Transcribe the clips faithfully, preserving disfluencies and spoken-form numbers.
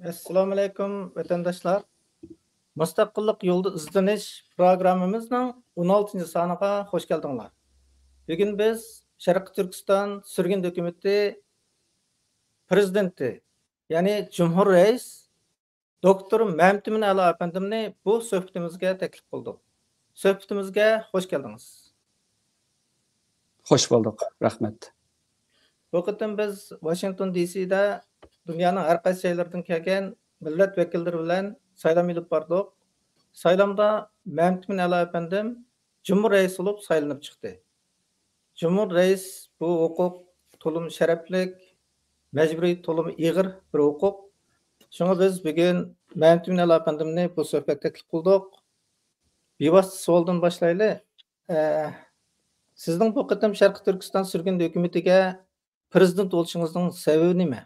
ئەسسالامۇئەلەيكۇم، ۋەتەنداشلار. مۇستەقىللىق يولىدا ئىزدىنىش پروگراممىمىزنىڭ ئون ئالتىنچى سانىغا خوش كەلدىڭلار. بۈگۈن بىز شەرقىي تۈركىستان سۈرگۈن ھۆكۈمىتى پرېزىدېنتى، يەنى جۇمھۇر رەئىس دوكتور مەمتىمىن ئەلا ئەپەندىمنى بۇ سۆھبىتىمىزگە تەكلىپ قىلدۇق. سۆھبىتىمىزگە خوش كەلدىڭىز. خوش بولدۇق، رەھمەت. بۇ قېتىم بىز ۋاشىنگتون دى سىدا دۇنيانىڭ ھەر قايسى جايلىرىدىن كەلگەن مىللەت ۋەكىللىرى بىلەن سايلام ئېلىپ باردۇق. سايلامدا مەمتىمىن ئەلا ئەپەندىم جۇمھۇر رەئىس بولۇپ سايلىنىپ چىقتى. جۇمھۇر رەئىس بۇ ھوقۇق تولىمۇ شەرەپلىك، مەجبۇرىي تولىمۇ ئېغىر بىر ھوقۇق. شۇڭا بىز بۈگۈن مەمتىمىن ئەلا ئەپەندىمنى بۇ سۆھبەتكە تەكلىپ قىلدۇق. بىۋاسىتە سوئالدىن باشلايلى. ئە، سىزنىڭ بۇ قېتىم شەرقىي تۈركىستان سۈرگۈن ھۆكۈمىتىگە پرېزىدېنت بولۇشىڭىزنىڭ سەۋەبى نېمە؟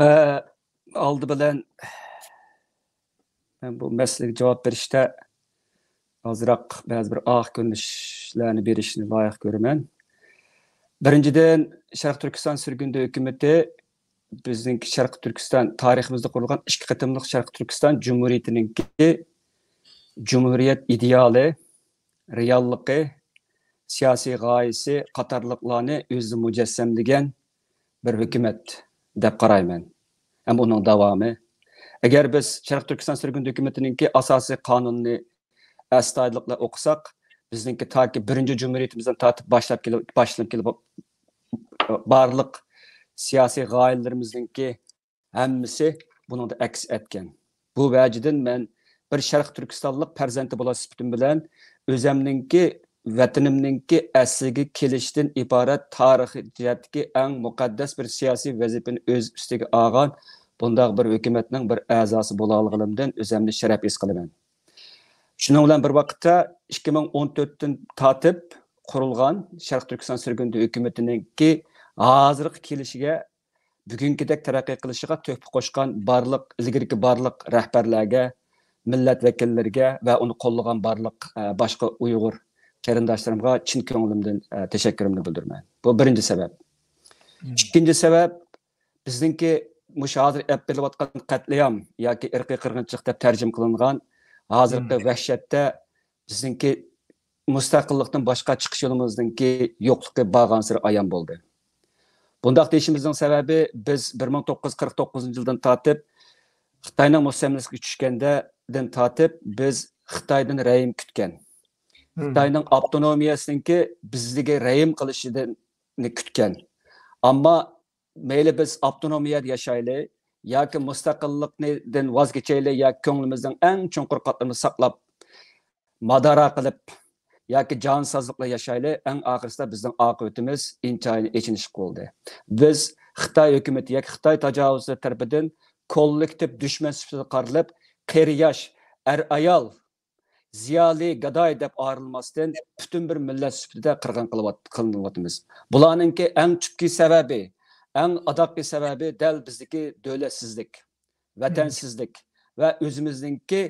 ئە، ئالدى بىلەن مەن بۇ مەسىلىگە جاۋاب بېرىشتە ئازراق بەزى بىر ئاق كۆرۈنۈشلەرنى بېرىشنى لايىق كۆرىمەن. بىرىنچىدىن، شەرقىي تۈركىستان سۈرگۈندە ھۆكۈمىتى بىزنىڭكى شەرقىي تۈركىستان، تارىخىمىزدا قۇرۇلغان ئىككى قېتىملىق شەرقىي تۈركىستان جۇمھۇرىيىتىنىڭكى جۇمھۇرىيەت ئىدېئالى، رېئاللىقى، سىياسىي غايىسى قاتارلىقلارنى ئۆزىدە مۇجەسسەملىگەن بىر ھۆكۈمەت دەپ قارايمەن. ھەم ئۇنىڭ داۋامى. ئەگەر بىز شەرقىي تۈركىستان سۈرگۈندە ھۆكۈمىتىنىڭكى ئاساسىي قانۇنىنى ئەستايىدىللىق بىلەن ئوقۇساق، بىزنىڭكى تاكى بىرىنچى جۇمھۇرىيىتىمىزدىن تارتىپ باشلاپ كېلىپ، باشلىنىپ كېلىپ بارلىق سىياسىي غايىلىرىمىزنىڭكى ھەممىسى بۇنىڭدا ئەكس ئەتكەن. بۇ ۋەجىدىن مەن بىر شەرقىي تۈركىستانلىق پەرزەنتى بولۇش سۈپىتىم بىلەن ئۆزەمنىڭكى ۋەتىنىمنىڭكى ئەسلىگە كېلىشتىن ئىبارەت تارىخىي جەھەتتىكى ئەڭ مۇقەددەس بىر سىياسىي ۋەزىپىنى ئۆز ئۈستىگە ئالغان بۇنداق بىر ھۆكۈمەتنىڭ بىر ئەزاسى بولالىغىنىمدىن ئۆزەمنى شەرەپ ھېس قىلىمەن. شۇنىڭ بىلەن بىر ۋاقىتتا، ئىككى مىڭ ئون تۆتتىن تارتىپ قۇرۇلغان شەرقىي تۈركىستان سۈرگۈندە ھۆكۈمىتىنىڭكى ھازىرقى كېلىشىگە، بۈگۈنكىدەك تەرەققىي قىلىشىغا تۆھپە قوشقان بارلىق، ئىلگىرىكى بارلىق رەھبەرلەرگە، مىللەت ۋەكىللىرىگە ۋە ئۇنى قوللىغان بارلىق، ئە، باشقا ئۇيغۇر قېرىنداشلىرىمغا چىن كۆڭلۈمدىن، ئە، تەشەككۈرۈمنى بىلدۈرىمەن. بۇ بىرىنچى سەۋەب. مم. ئىككىنچى سەۋەب، بىزنىڭكى مۇشۇ ھازىر ئېلىپ بېرىلىۋاتقان قەتلىئام ياكى ئىرقىي قىرغىنچىلىق دەپ تەرجىمە قىلىنغان ھازىرقى مم. ۋەھشەتتە بىزنىڭكى مۇستەقىللىقتىن باشقا چىقىش يولىمىزنىڭكى يوقلۇقى بارغانسېرى ئايان بولدى. بۇنداق دېيىشىمىزنىڭ سەۋەبى، بىز بىر مىڭ توققۇز يۈز قىرىق توققۇزىنچى يىلدىن تارتىپ خىتاينىڭ مۇستەملىكىسىگە چۈشكەندىن تارتىپ بىز خىتايدىن رەھىم كۈتكەن. مم. خىتاينىڭ ئاپتونومىيەسىنىڭكى بىزگە رەھىم قىلىشىنى كۈتكەن. ئەمما مەيلى بىز ئاپتونومىيەدە ياشايلى ياكى مۇستەقىللىقتىن ۋاز كېچەيلى ياكى كۆڭلىمىزنىڭ ئەڭ چوڭقۇر قاتلىمىدا ساقلاپ، مادارا قىلىپ ياكى جانسازلىق بىلەن ياشايلى، ئەڭ ئاخىرسىدا بىزنىڭ ئاقىۋىتىمىز ئىنتايىن ئېچىنىشلىق بولدى. بىز خىتاي ھۆكۈمىتى ياكى خىتاي تاجاۋۇزچىلىرى تەرىپىدىن كوللېكتىپ دۈشمەن سۈپىتىدە قارىلىپ، قېرى-ياش، ئەر-ئايال، زىيالىي، گاداي دەپ ئايرىلماستىن، پۈتۈن بىر مىللەت سۈپىتىدە قىرغىن قىلىۋات-، قىلىنىۋاتىمىز. بۇلارنىڭكى ئەڭ تۈپكى سەۋەبى، ئەڭ ئاداققى سەۋەبى دەل بىزدىكى دۆلەتسىزلىك، ۋەتەنسىزلىك ۋە ئۆزىمىزنىڭكى،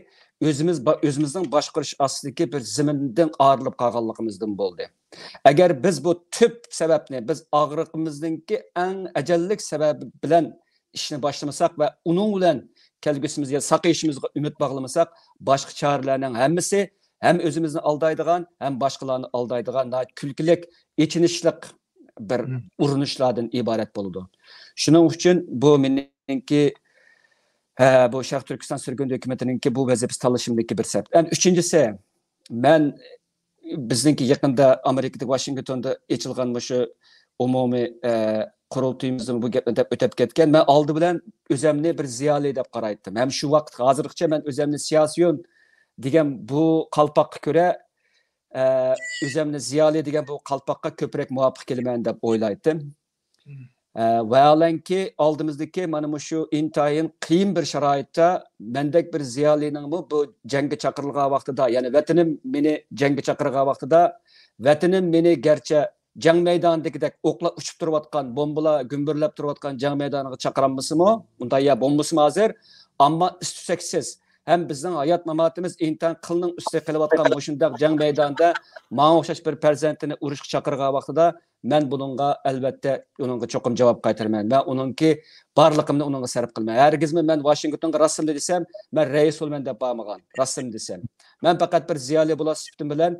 ئۆزىمىز با-، ئۆزىمىزنىڭ باشقۇرۇش ئاستىدىكى بىر زېمىندىن ئايرىلىپ قالغانلىقىمىزدىن بولدى. ئەگەر بىز بۇ تۈپ سەۋەبنى، بىز ئاغرىقىمىزنىڭكى ئەڭ ئەجەللىك سەۋەبى بىلەن ئىشنى باشلىمىساق ۋە ئۇنىڭ بىلەن كەلگۈسىمىزگە، ساقىيىشىمىزغا ئۈمىد باغلىمىساق، باشقا چارىلەرنىڭ ھەممىسى ھەم ئۆزىمىزنى ئالدايدىغان، ھەم باشقىلارنى ئالدايدىغان ناھايىتى كۈلكىلىك، ئېچىنىشلىق بىر مم. ئۇرۇنۇشلاردىن ئىبارەت بولىدۇ. شۇنىڭ ئۈچۈن بۇ مېنىڭكى، ھە، بۇ شەرقىي تۈركىستان سۈرگۈندە ھۆكۈمىتىنىڭكى بۇ ۋەزىپىسى تاللىشىمدىكى بىر سەۋەب. ئەمدى ئۈچىنچىسى، مەن بىزنىڭكى يېقىندا ئامېرىكىدىكى ۋاشىنگتوندا ئېچىلغان مۇشۇ ئومۇمىي، ئە، قۇرۇلتىيىمىزدىمۇ بۇ گەپنى دەپ ئۆتۈپ كەتكەن. مەن ئالدى بىلەن ئۆزەمنى بىر زىيالىي دەپ قارايتتىم. ھەم شۇ ۋاقىت، ھازىرغىچە مەن ئۆزەمنى سىياسىيون دېگەن بۇ قالپاققا كۆرە، ئە، ئۆزەمنى زىيالىي دېگەن بۇ قالپاققا كۆپرەك مۇۋاپىق كېلىمەن دەپ ئويلايتتىم. مم. ئە، ۋەھالەنكى، ئالدىمىزدىكى مانا مۇشۇ ئىنتايىن قىيىن بىر شارائىتتا مەندەك بىر زىيالىينىڭمۇ بۇ جەڭگە چاقىرىلغان ۋاقتىدا، يەنى ۋەتىنىم مېنى جەڭگە چاقىرغان ۋاقتىدا، ۋەتىنىم مېنى گەرچە جەڭ مەيدانىدىكىدەك ئوقلار ئۇچۇپ تۇرۇۋاتقان، بومبىلار گۈمبۈرلەپ تۇرۇۋاتقان جەڭ مەيدانىغا چاقىرالمىسىمۇ، ئۇنداق يا بولمىسىمۇ ھازىر، ئەمما ئىس-تۈسەكسىز، ھەم بىزنىڭ ھايات ماماتىمىز ئىنتايىن قىلنىڭ ئۈستىگە قېلىۋاتقان مۇشۇنداق جەڭ مەيدانىدا ماڭا ئوخشاش بىر پەرزەنتىنى ئۇرۇشقا چاقىرغان ۋاقتىدا، مەن بۇنىڭغا ئەلۋەتتە ئۇنىڭغا چوقۇم جاۋاب قايتۇرىمەن. مەن ئۇنىڭكى بارلىقىمنى ئۇنىڭغا سەرپ قىلىمەن. ھەرگىزمۇ مەن ۋاشىنگتونغا راستىمنى دېسەم، مەن رەئىس بولىمەن دەپ بارمىغان. راستىمنى دېسەم، مەن پەقەت بىر زىيالىي بولاس سۈپىتىم بىلەن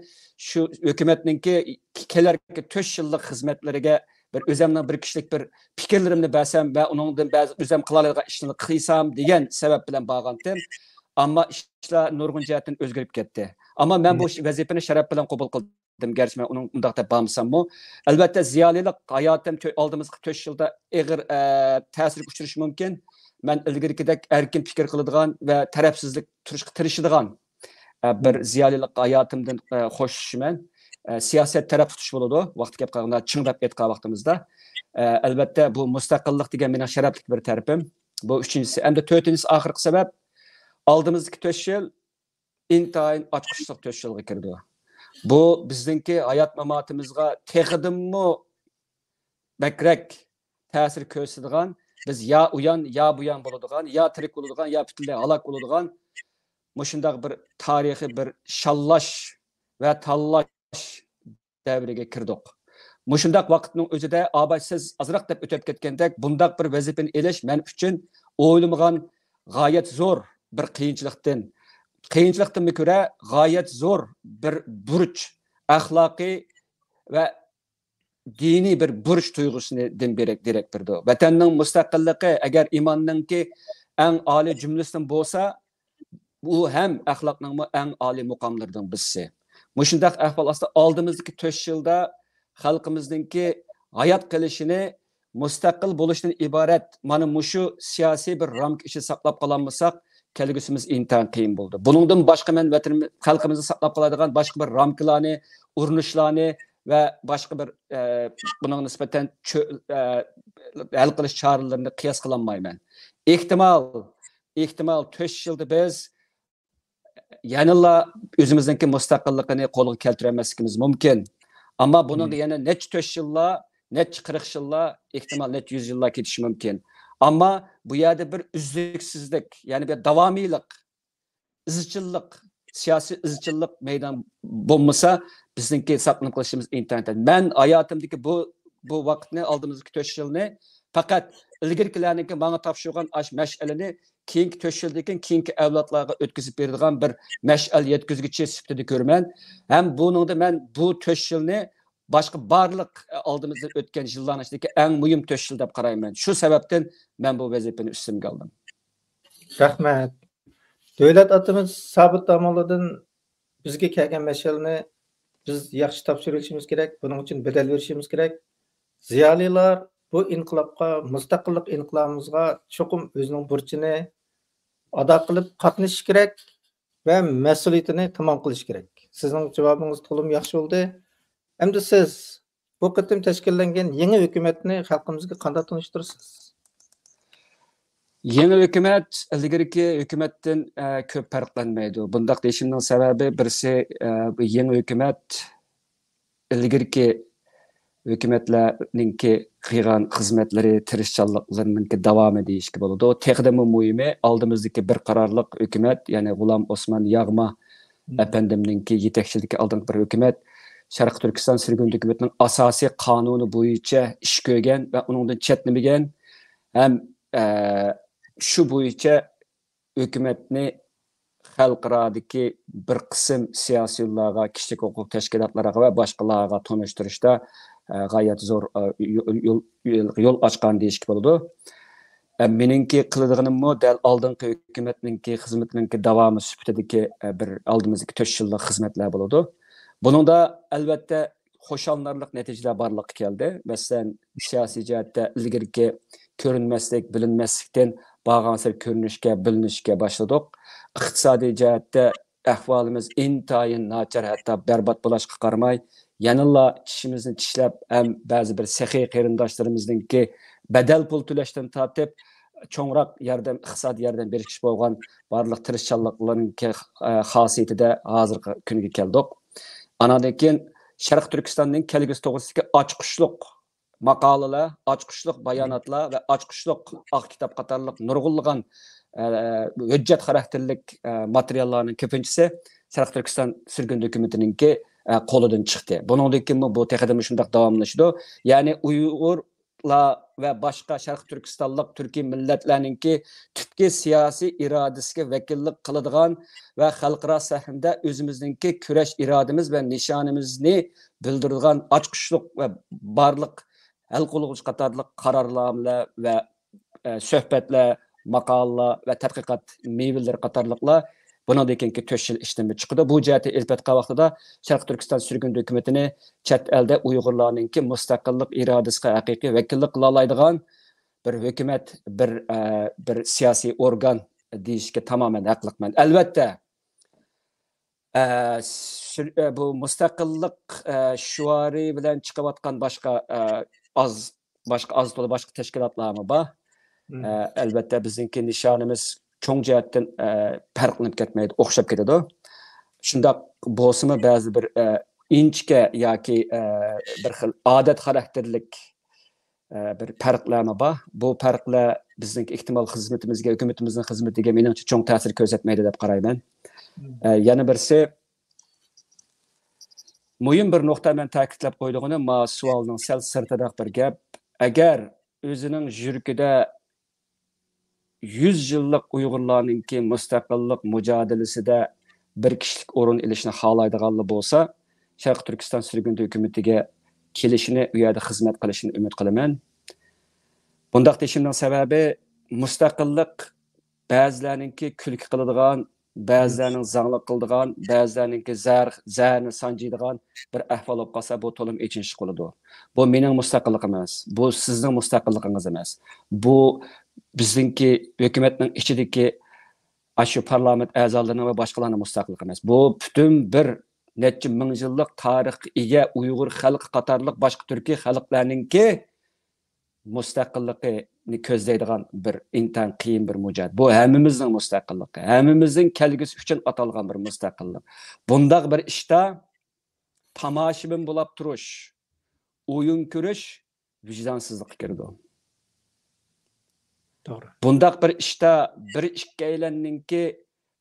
شۇ ھۆكۈمەتنىڭكى كېلەركى تۆت يىللىق خىزمەتلىرىگە بىر ئۆزەمنىڭ بىر كىشىلىك بىر پىكىرلىرىمنى بەرسەم ۋە ئۇنىڭدىن بەزى ئۆزەم قىلالايدىغان ئىشنى قىلسام دېگەن سەۋەب بىلەن بارغانتىم. ئەمما ئىشلار نۇرغۇن جەھەتتىن ئۆزگىرىپ كەتتى. ئەمما مەن بۇ ۋەزىپىنى شەرەپ بىلەن قوبۇل قىلدىم، گەرچە مەن ئۇنىڭ ئۇنداق دەپ بارمىساممۇ. ئەلۋەتتە، زىيالىيلىق ھاياتىم تۆ-، ئالدىمىزقى تۆت يىلدا ئېغىر، ئە، تەسىرگە ئۇچرىشى مۇمكىن. مەن ئىلگىرىكىدەك ئەركىن پىكىر قىلىدىغان ۋە تەرەپسىزلىك تۇرۇشقا تىرىشىدىغان، ئە، بىر زىيالىيلىق ھاياتىمدىن، ئە، خوشلىشىمەن. ئە، سىياسەت تەرەپ تۇتۇش بولىدۇ، ۋاقتى كەپ قالغاندا، چىڭ دەپ ئېيتقان ۋاقتىمىزدا. ئە، ئەلۋەتتە، بۇ مۇستەقىللىق دېگەن مېنىڭ شەرەپلىك بىر تەرىپىم. بۇ ئۈچىنچىسى. ئەمدى تۆتىنچىسى، ئاخىرقى سەۋەب، ئالدىمىزدىكى تۆت يىل ئىنتايىن ئاچقۇچلۇق تۆت يىلغا كىرىدۇ. بۇ بىزنىڭكى ھايات ماماتىمىزغا تېخىدىنمۇ بەكرەك تەسىر كۆرسىتىدىغان، بىز يا ئۇيان، يا بۇيان بولىدىغان، يا تىرىك بولىدىغان، يا پۈتۈنلەي ھالاك بولىدىغان مۇشۇنداق بىر تارىخىي بىر شاللاش ۋە تاللاش دەۋرىگە كىردۇق. مۇشۇنداق ۋاقىتنىڭ ئۆزىدە، ئاباي، سىز ئازراق دەپ ئۆتۈپ كەتكەندەك، بۇنداق بىر ۋەزىپىنى ئېلىش مەن ئۈچۈن ئويلىمىغان غايەت زور بىر قىيىنچىلىقتىن، قىيىنچىلىقتىنمۇ كۆرە غايەت زور بىر بۇرچ، ئەخلاقىي ۋە دىنىي بىر بۇرچ تۇيغۇسىدىن دېرەك، دېرەك بېرىدۇ. ۋەتەننىڭ مۇستەقىللىقى ئەگەر ئىماننىڭكى ئەڭ ئالىي جۈملىسىدىن بولسا، بۇ ھەم ئەخلاقنىڭمۇ ئەڭ ئالىي مۇقاملىرىدىن بىرسى. مۇشۇنداق ئەھۋال ئاستىدا ئالدىمىزدىكى تۆت يىلدا خەلقىمىزنىڭكى ھايات قېلىشىنى مۇستەقىل بولۇشتىن ئىبارەت مانا مۇشۇ سىياسىي بىر رامكا ئىچىدە ساقلاپ قالالمىساق، كەلگۈسىمىز ئىنتايىن قىيىن بولىدۇ. بۇنىڭدىن باشقا مەن ۋەتىنىم-، خەلقىمىزنى ساقلاپ قالىدىغان باشقا بىر رامكىلارنى، ئۇرۇنۇشلارنى ۋە باشقا بىر، ئە، بۇنىڭغا نىسبەتەن چۆ-، ئە، ھەل قىلىش چارىلىرىنى قىياس قىلالمايمەن. ئېھتىمال، ئېھتىمال تۆت يىلدا بىز يەنىلا ئۆزىمىزنىڭكى مۇستەقىللىقىنى قولغا كەلتۈرەلمەسلىكىمىز مۇمكىن. ئەمما بۇنىڭغا يەنە نەچچە تۆت يىللار، نەچچە قىرىق يىللار، ئېھتىمال نەچچە يۈز يىللار كېتىشى مۇمكىن. ئەمما بۇ يەردە بىر ئۈزلۈكسىزلىك، يەنى بىر داۋامىيلىق، ئىزچىللىق، سىياسىي ئىزچىللىق مەيدان بولمىسا، بىزنىڭكى ساقلىنىپ قېلىشىمىز ئىنتايىن تەس. مەن ھاياتىمدىكى بۇ، بۇ ۋاقىتنى، ئالدىمىزدىكى تۆت يىلنى پەقەت ئىلگىرىكىلەرنىڭكى ماڭا تاپشۇرغان ئاش مەشئەلىنى كېيىنكى تۆت يىلدىن كېيىن كېيىنكى ئەۋلادلارغا ئۆتكۈزۈپ بېرىدىغان بىر مەشئەل يەتكۈزگۈچى سۈپىتىدە كۆرىمەن. ھەم بۇنىڭدا مەن بۇ تۆت يىلنى باشقا بارلىق ئالدىمىزدىن ئۆتكەن يىللارنىڭ ئىچىدىكى ئەڭ مۇھىم تۆت يىل دەپ قارايمەن. شۇ سەۋەبتىن مەن بۇ ۋەزىپىنى ئۈستۈمگە ئالدىم. رەھمەت. دۆلەت ئاتىمىز سابىت داموللىدىن بىزگە كەلگەن مەشئەلنى بىز ياخشى تاپشۇرۇۋېلىشىمىز كېرەك، بۇنىڭ ئۈچۈن بەدەل بېرىشىمىز كېرەك. زىيالىيلار بۇ ئىنقىلابقا، مۇستەقىللىق ئىنقىلابىمىزغا چوقۇم ئۆزىنىڭ بۇرچىنى ئادا قىلىپ قاتنىشىشى كېرەك ۋە مەسئۇلىيىتىنى تامام قىلىشى كېرەك. سىزنىڭ جاۋابىڭىز تولىمۇ ياخشى بولدى. ئەمدى سىز بۇ قېتىم تەشكىللەنگەن يېڭى ھۆكۈمەتنى خەلقىمىزگە قانداق تونۇشتۇرىسىز؟ يېڭى ھۆكۈمەت ئىلگىرىكى ھۆكۈمەتتىن، ئە، كۆپ پەرقلەنمەيدۇ. بۇنداق دېيىشىمنىڭ سەۋەبى بىرسى، ئە، بۇ يېڭى ھۆكۈمەت ئىلگىرىكى ھۆكۈمەتلەرنىڭكى قىلغان خىزمەتلىرى، تىرىشچانلىقلىرىنىڭكى داۋامى دېيىشكە بولىدۇ. تېخىدىنمۇ مۇھىمى، ئالدىمىزدىكى بىر قارارلىق ھۆكۈمەت، يەنى غۇلام ئوسمان ياغما ئەپەندىمنىڭكى يېتەكچىلىكى ئالدىنقى بىر ھۆكۈمەت شەرقىي تۈركىستان سۈرگۈندە ھۆكۈمىتىنىڭ ئاساسىي قانۇنى بويىچە ئىش كۆرگەن ۋە ئۇنىڭدىن چەتنىمىگەن ھەم، ئە، شۇ بويىچە ھۆكۈمەتنى خەلقئارادىكى بىر قىسىم سىياسىيونلارغا، كىشىلىك ھوقۇق تەشكىلاتلىرىغا ۋە باشقىلارغا تونۇشتۇرۇشتا، ئە، غايەت زور، ئە، يول، يول، يول، يول ئاچقان دېيىشكە بولىدۇ. ئە، مېنىڭكى قىلىدىغىنىممۇ دەل ئالدىنقى ھۆكۈمەتنىڭكى خىزمىتىنىڭكى داۋامى سۈپىتىدىكى، ئە، بىر ئالدىمىزدىكى تۆت يىللىق خىزمەتلەر بولىدۇ. بۇنىڭدا ئەلۋەتتە خۇشاللىنارلىق نەتىجىلەر بارلىققا كەلدى. مەسىلەن، سىياسىي جەھەتتە ئىلگىرىكى كۆرۈنمەسلىك، بىلىنمەسلىكتىن بارغانسېرى كۆرۈنۈشكە، بىلىنىشكە باشلىدۇق. ئىقتىسادىي جەھەتتە ئەھۋالىمىز ئىنتايىن ناچار، ھەتتا بەربات بولۇشقا قارىماي، يەنىلا چىشىمىزنى چىشلەپ، ھەم بەزى بىر سېخىي قېرىنداشلىرىمىزنىڭكى بەدەل پۇل تۆلەشتىن تارتىپ، چوڭراق ياردەم، ئىقتىسادىي ياردەم بېرىشكە بولغان بارلىق تىرىشچانلىقلىرىنىڭكى، ئە، خاسىيىتىدە ھازىرقى كۈنگە كەلدۇق. ئاناندىن كېيىن شەرقىي تۈركىستاننىڭ كەلگۈسى توغرىسىدىكى ئاچقۇچلۇق ماقالىلەر، ئاچقۇچلۇق باياناتلار ۋە ئاچقۇچلۇق ئاق كىتاب قاتارلىق نۇرغۇنلىغان، ئە، ھۆججەت خاراكتېرلىك، ئە، ماتېرىياللارنىڭ كۆپىنچىسى شەرقىي تۈركىستان سۈرگۈن ھۆكۈمىتىنىڭكى، ئە، قولىدىن چىقتى. بۇنىڭدىن كېيىنمۇ بۇ تېخىدىنمۇ شۇنداق داۋاملىشىدۇ. يەنى ئۇيغۇرلار ۋە باشقا شەرقىي تۈركىستانلىق تۈركىي مىللەتلەرنىڭكى تۈپكى سىياسىي ئىرادىسىگە ۋەكىللىك قىلىدىغان ۋە خەلقئارا سەھنىدە ئۆزىمىزنىڭكى كۈرەش ئىرادىمىز ۋە نىشانىمىزنى بىلدۈرىدىغان ئاچقۇچلۇق ۋە بارلىق ھەل قىلغۇچ قاتارلىق قارارنامىلەر ۋە، ئە، سۆھبەتلەر، ماقالىلەر ۋە تەتقىقات مېۋىلىرى قاتارلىقلار بۇنىڭدىن كېيىنكى تۆت يىل ئىچىدە چىقىدۇ. بۇ جەھەتتە ئېلىپ ئېيتقان ۋاقتىدا شەرقىي تۈركىستان سۈرگۈن ھۆكۈمىتىنى چەت ئەلدە ئۇيغۇرلارنىڭكى مۇستەقىللىق ئىرادىسىگە ھەقىقىي ۋەكىللىك قىلالايدىغان بىر ھۆكۈمەت، بىر، ئە، بىر سىياسىي ئورگان دېيىشكە تامامەن ھەقلىقمەن. ئەلۋەتتە، ئە، سۈر-، ئە، بۇ مۇستەقىللىق، ئە، شوئارى بىلەن چىقىۋاتقان باشقا، ئە، ئاز، باشقا ئاز تولا باشقا تەشكىلاتلارمۇ بار. مم. ئە، ئەلۋەتتە، بىزنىڭكى نىشانىمىز چوڭ جەھەتتىن، ئە، پەرقلىنىپ كەتمەيدۇ، ئوخشاپ كېتىدۇ. شۇنداق بولسىمۇ، بەزى بىر، ئە، ئىنچىكە ياكى، ئە، بىر خىل ئادەت خاراكتېرلىك، ئە، بىر پەرقلەرمۇ بار. بۇ پەرقلەر بىزنىڭكى ئېھتىمال خىزمىتىمىزگە، ھۆكۈمىتىمىزنىڭ خىزمىتىگە مېنىڭچە چوڭ تەسىر كۆرسەتمەيدۇ دەپ قارايمەن. مم. ئە، يەنە بىرسى، مۇھىم بىر نۇقتا مەن تەكىتلەپ قويىدىغىنىم، ما سوئالنىڭ سەل سىرتىداق بىر گەپ. ئەگەر ئۆزىنىڭ يۈرىكىدە يۈز يىللىق ئۇيغۇرلارنىڭكى مۇستەقىللىق مۇجادىلىسىدە بىر كىشىلىك ئورۇن ئېلىشنى خالايدىغانلا بولسا، شەرقىي تۈركىستان سۈرگۈندە ھۆكۈمىتىگە كېلىشىنى، ئۇ يەردە خىزمەت قىلىشىنى ئۈمىد قىلىمەن. بۇنداق دېيىشىمنىڭ سەۋەبى، مۇستەقىللىق بەزىلەرنىڭكى كۈلكە قىلىدىغان، بەزىلەرنىڭ زاڭلىق قىلىدىغان، بەزىلەرنىڭكى زەھەر، زەھەرنى سانجىيدىغان بىر ئەھۋال بولۇپ قالسا، بۇ تولىمۇ ئېچىنىشلىق بولىدۇ. بۇ مېنىڭ مۇستەقىللىقىم ئەمەس. بۇ سىزنىڭ مۇستەقىللىقىڭىز ئەمەس. بۇ بىزنىڭكى ھۆكۈمەتنىڭ ئىچىدىكى ئاشۇ پارلامېنت ئەزالىرىنىڭ ۋە باشقىلارنىڭ مۇستەقىللىقى ئەمەس. بۇ پۈتۈن بىر نەچچە مىڭ يىللىق تارىخقا ئىگە ئۇيغۇر خەلقى قاتارلىق باشقا تۈركىي خەلقلەرنىڭكى مۇستەقىللىقىنى كۆزلەيدىغان بىر ئىنتايىن قىيىن بىر مۇجادىلە. بۇ ھەممىمىزنىڭ مۇستەقىللىقى، ھەممىمىزنىڭ كەلگۈسى ئۈچۈن ئاتالغان بىر مۇستەقىللىق. بۇنداق بىر ئىشتا تاماشىبىن بولاپ تۇرۇش، ئويۇن كۆرۈش ۋىجدانسىزلىققا كىرىدۇ. توغرا. بۇنداق بىر ئىشتا بىر ئىككىيلەننىڭكى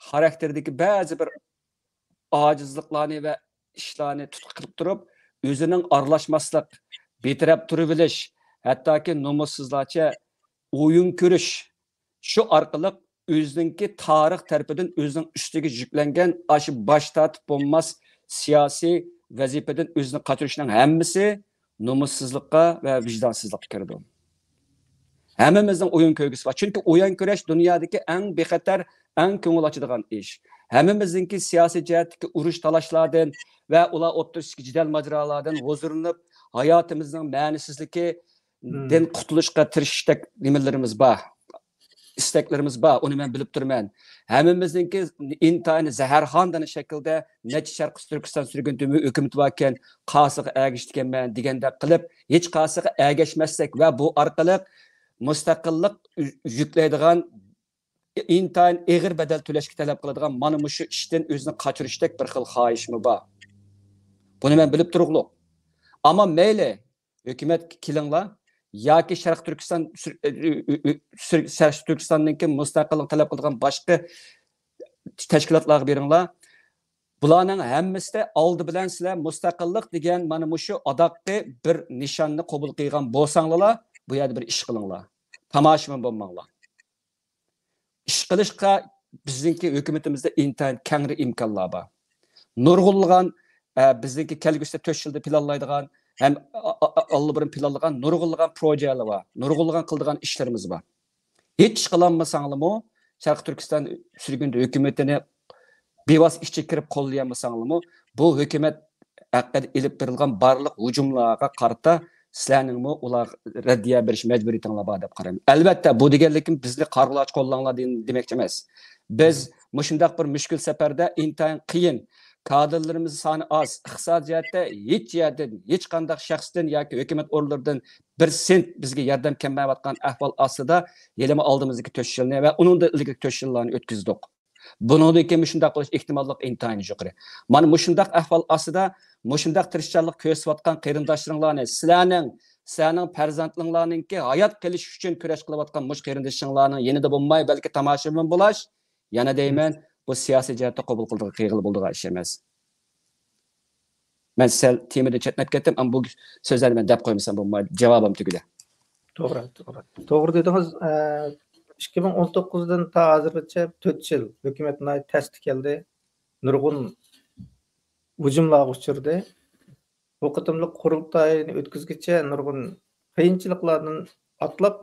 خاراكتېرىدىكى بەزى بىر ئاجىزلىقلارنى ۋە ئىشلارنى تۇتقا قىلىپ تۇرۇپ، ئۆزىنىڭ ئارىلاشماسلىق، بىتەرەپ تۇرۇۋېلىش، ھەتتاكى نومۇسسىزلارچە ئويۇن كۆرۈش، شۇ ئارقىلىق ئۆزىنىڭكى تارىخ تەرىپىدىن ئۆزىنىڭ ئۈستىگە يۈكلەنگەن ئاشۇ باش تارتىپ بولماس سىياسىي ۋەزىپىدىن ئۆزىنى قاچۇرۇشنىڭ ھەممىسى نومۇسسىزلىققا ۋە ۋىجدانسىزلىققا كىرىدۇ. ھەممىمىزنىڭ ئويۇن كۆرگۈسى بار. چۈنكى ئويۇن كۆرۈش دۇنيادىكى ئەڭ بىخەتەر، ئەڭ كۆڭۈل ئاچىدىغان ئىش. ھەممىمىزنىڭكى سىياسىي جەھەتتىكى ئۇرۇش-تالاشلاردىن ۋە ئۇلار ئوتتۇرىسىدىكى جېدەل-ماجىرالاردا ھۇزۇرلىنىپ، ھاياتىمىزنىڭ مەنىسىزلىكىدىن قۇتۇلۇشقا تىرىشىشتەك نېمىلىرىمىز بار، ئىستەكلىرىمىز بار، ئۇنى مەن بىلىپ تۇرىمەن. ھەممىمىزنىڭكى ئىنتايىن زەھەرخاندىن شەكىلدە نەچچە شەرقىي تۈركىستان سۈرگۈن ھۆكۈمىتى باركەن، قاسىغا ئەگىشىدىكەنمەن دېگەندەك قىلىپ، ھېچ قاسىغا ئەگەشمەسلىك ۋە بۇ ئارقىلىق مۇستەقىللىق يۈكلەيدىغان، ئىنتايىن ئېغىر بەدەل تۆلەشكە تەلەپ قىلىدىغان مانا مۇشۇ ئىشتىن ئۆزىنى قاچۇرۇشتەك بىر خىل خاھىشمۇ بار. بۇنى مەن بىلىپ تۇرۇقلۇق. ئەمما مەيلى، ھۆكۈمەتكە كېلىڭلار ياكى شەرقىي تۈركىستان سۈر-، ئۆ-، ئۆ-، ئۆ-، سۈر-، شەرقىي تۈركىستاننىڭكى مۇستەقىللىق تەلەپ قىلىدىغان باشقا تەشكىلاتلارغا بېرىڭلار. بۇلارنىڭ ھەممىسىدە ئالدى بىلەن سىلەر مۇستەقىللىق دېگەن مانا مۇشۇ ئاداققى بىر نىشاننى قوبۇل قىلغان بولساڭلار، بۇ يەردە بىر ئىش قىلىڭلار. تاماشىبىن بولماڭلار. ئىش قىلىشقا بىزنىڭكى ھۆكۈمىتىمىزدە ئىنتايىن كەڭرى ئىمكانلار بار. نۇرغۇنلىغان، ئە، بىزنىڭكى كەلگۈسىدە تۆت يىلدا پىلانلايدىغان ھەم ئا-، ئا-، ئا-، ئاللىبۇرۇن پىلانلىغان نۇرغۇنلىغان پروژەلەر بار، نۇرغۇنلىغان قىلىدىغان ئىشلىرىمىز بار. ھېچ ئىش قىلالمىساڭلىمۇ، شەرقىي تۈركىستان سۈرگۈندە ھۆكۈمىتىنى بىۋاسىتە ئىچىگە كىرىپ قوللىيالمىساڭلىمۇ، بۇ ھۆكۈمەت ھەققىدە ئېلىپ بېرىلغان بارلىق ھۇجۇملارغا قارىتا سىلەرنىڭمۇ ئۇلارغا رەددىيە بېرىش مەجبۇرىيىتىڭلار بار دەپ قارايمەن. ئەلۋەتتە، بۇ دېگەنلىكىم بىزنى قارىغۇلارچە قوللاڭلار دېگەن-، دېمەكچى ئەمەس. بىز مۇشۇنداق بىر مۈشكۈل سەپەردە ئىنتايىن قىيىن، كادىرلىرىمىز سانى ئاز، ئىقتىسادىي جەھەتتە ھېچ يەردىن، ھېچقانداق شەخستىن ياكى ھۆكۈمەت ئورۇنلىرىدىن بىر سېنت بىزگە ياردەم كەلمەيۋاتقان ئەھۋال ئاستىدا، ھېلىمۇ ئالدىمىزدىكى تۆت يىلنى ۋە ئۇنىڭدىن ئىلگىرىكى تۆت يىللارنى ئۆتكۈزدۇق. بۇنىڭدىن كېيىن مۇشۇنداق بولۇش ئېھتىماللىقى ئىنتايىن يۇقىرى. مانا مۇشۇنداق ئەھۋال ئاستىدا، مۇشۇنداق تىرىشچانلىق كۆرسىتىۋاتقان قېرىنداشلىرىڭلارنى، سىلەرنىڭ سىلەرنىڭ پەرزەنتلىرىڭلارنىڭكى ھايات قېلىشى ئۈچۈن كۈرەش قىلىۋاتقان مۇشۇ قېرىندىشىڭلارنىڭ يېنىدا بولماي، بەلكى تاماشىبىن بولاش، يەنە دەيمەن، بۇ سىياسىي جەھەتتە قوبۇل قىلىدىغان، قىلغىلى بولىدىغان ئىش ئەمەس. مەن سەل تېمىدىن چەتنەپ كەتتىم، ئەمما بۇ سۆزلەرنى مەن دەپ قويمىسام بولمايدۇ، جاۋابىم تۈگىدى. توغرا، توغرا. توغرا دېدىڭىز. ئىككى مىڭ ئون توققۇزدىن تا ھازىرغىچە تۆت يىل ھۆكۈمەت ناھايىتى تەستە كەلدى. نۇرغۇن ھۇجۇملارغا ئۇچرىدى. بۇ قېتىملىق قۇرۇلتاينى ئۆتكۈزگۈچە نۇرغۇن قىيىنچىلىقلاردىن ئاتلاپ،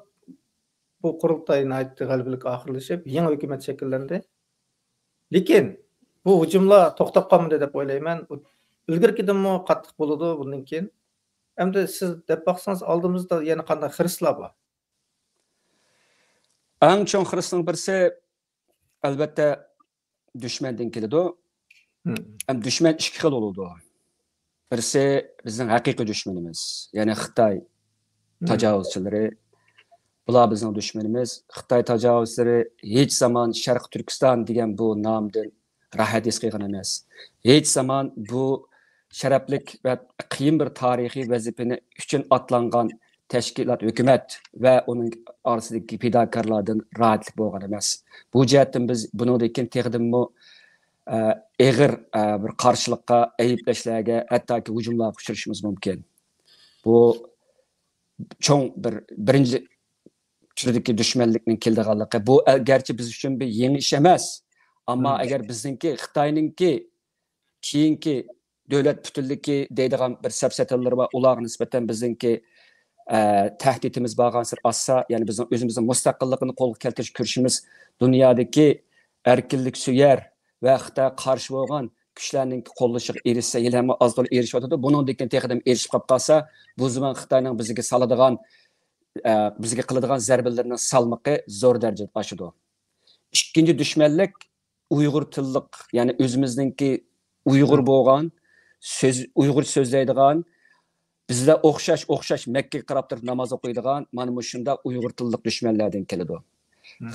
بۇ قۇرۇلتاي ناھايىتى غەلىبىلىك ئاخىرلىشىپ، يېڭى ھۆكۈمەت شەكىللەندى. لېكىن بۇ ھۇجۇملار توختاپ قالمىدى دەپ ئويلايمەن. ئىلگىرىكىدىنمۇ قاتتىق بولىدۇ بۇندىن كېيىن. ئەمدى سىز دەپ باقسىڭىز، ئالدىمىزدا يەنە قانداق خىرىسلار بار؟ ئەڭ چوڭ خىرىسنىڭ بىرسى، ئەلۋەتتە، دۈشمەندىن كېلىدۇ. ھەم دۈشمەن ئىككى خىل بولىدۇ. بىرسى بىزنىڭ ھەقىقىي دۈشمىنىمىز، يەنى خىتاي تاجاۋۇزچىلىرى. بۇلار بىزنىڭ دۈشمىنىمىز. خىتاي تاجاۋۇزچىلىرى ھېچ زامان شەرقىي تۈركىستان دېگەن بۇ نامدىن راھەت ھېس قىلغان ئەمەس. ھېچ زامان بۇ شەرەپلىك ۋە قىيىن بىر تارىخىي ۋەزىپىنى ئۈچۈن ئاتلانغان تەشكىلات، ھۆكۈمەت ۋە ئۇنىڭ ئارىسىدىكى پىداكارلاردىن راھەتلىك بولغان ئەمەس. بۇ جەھەتتىن بىز بۇنىڭدىن كېيىن تېخىدىنمۇ، ئە، ئېغىر، ئە، بىر قارشىلىققا، ئەيىبلەشلەرگە، ھەتتاكى ھۇجۇملارغا ئۇچرىشىمىز مۇمكىن. بۇ چوڭ بىر، بىرىنچى تۈردىكى دۈشمەنلىكنىڭ كېلىدىغانلىقى. بۇ، ئە، گەرچە بىز ئۈچۈن بىر يېڭى ئىش ئەمەس، ئەمما ئەگەر بىزنىڭكى، خىتاينىڭكى كېيىنكى دۆلەت پۈتۈنلۈكى دەيدىغان بىر سەپسەتىلىرى بار، ئۇلارغا نىسبەتەن بىزنىڭكى، ئە، تەھدىتىمىز بارغانسېرى ئاشسا، يەنى بىزنىڭ ئۆزىمىزنىڭ مۇستەقىللىقىنى قولغا كەلتۈرۈش كۈرىشىمىز دۇنيادىكى ئەركىنلىك سۆيەر ۋە خىتايغا قارشى بولغان كۈچلەرنىڭ قوللىشىغا ئېرىشسە، ھېلىھەم ئاز تولا ئېرىشىۋاتىدۇ. بۇنىڭدىن كېيىن تېخىدىن ئېرىشىپ قاپ قالسا، بۇ زامان خىتاينىڭ بىزگە سالىدىغان، ئە، بىزگە قىلىدىغان زەربىلىرىنىڭ سالمىقى زور دەرىجىدە ئاشىدۇ. ئىككىنچى دۈشمەنلىك ئۇيغۇر تىللىق، يەنى ئۆزىمىزنىڭكى ئۇيغۇر بولغان، سۆز، ئۇيغۇرچە سۆزلەيدىغان، بىزلەر ئوخشاش، ئوخشاش مەككىگە قاراپ تۇرۇپ ناماز ئوقۇيدىغان مانا مۇشۇنداق ئۇيغۇر تىللىق دۈشمەنلەردىن كېلىدۇ.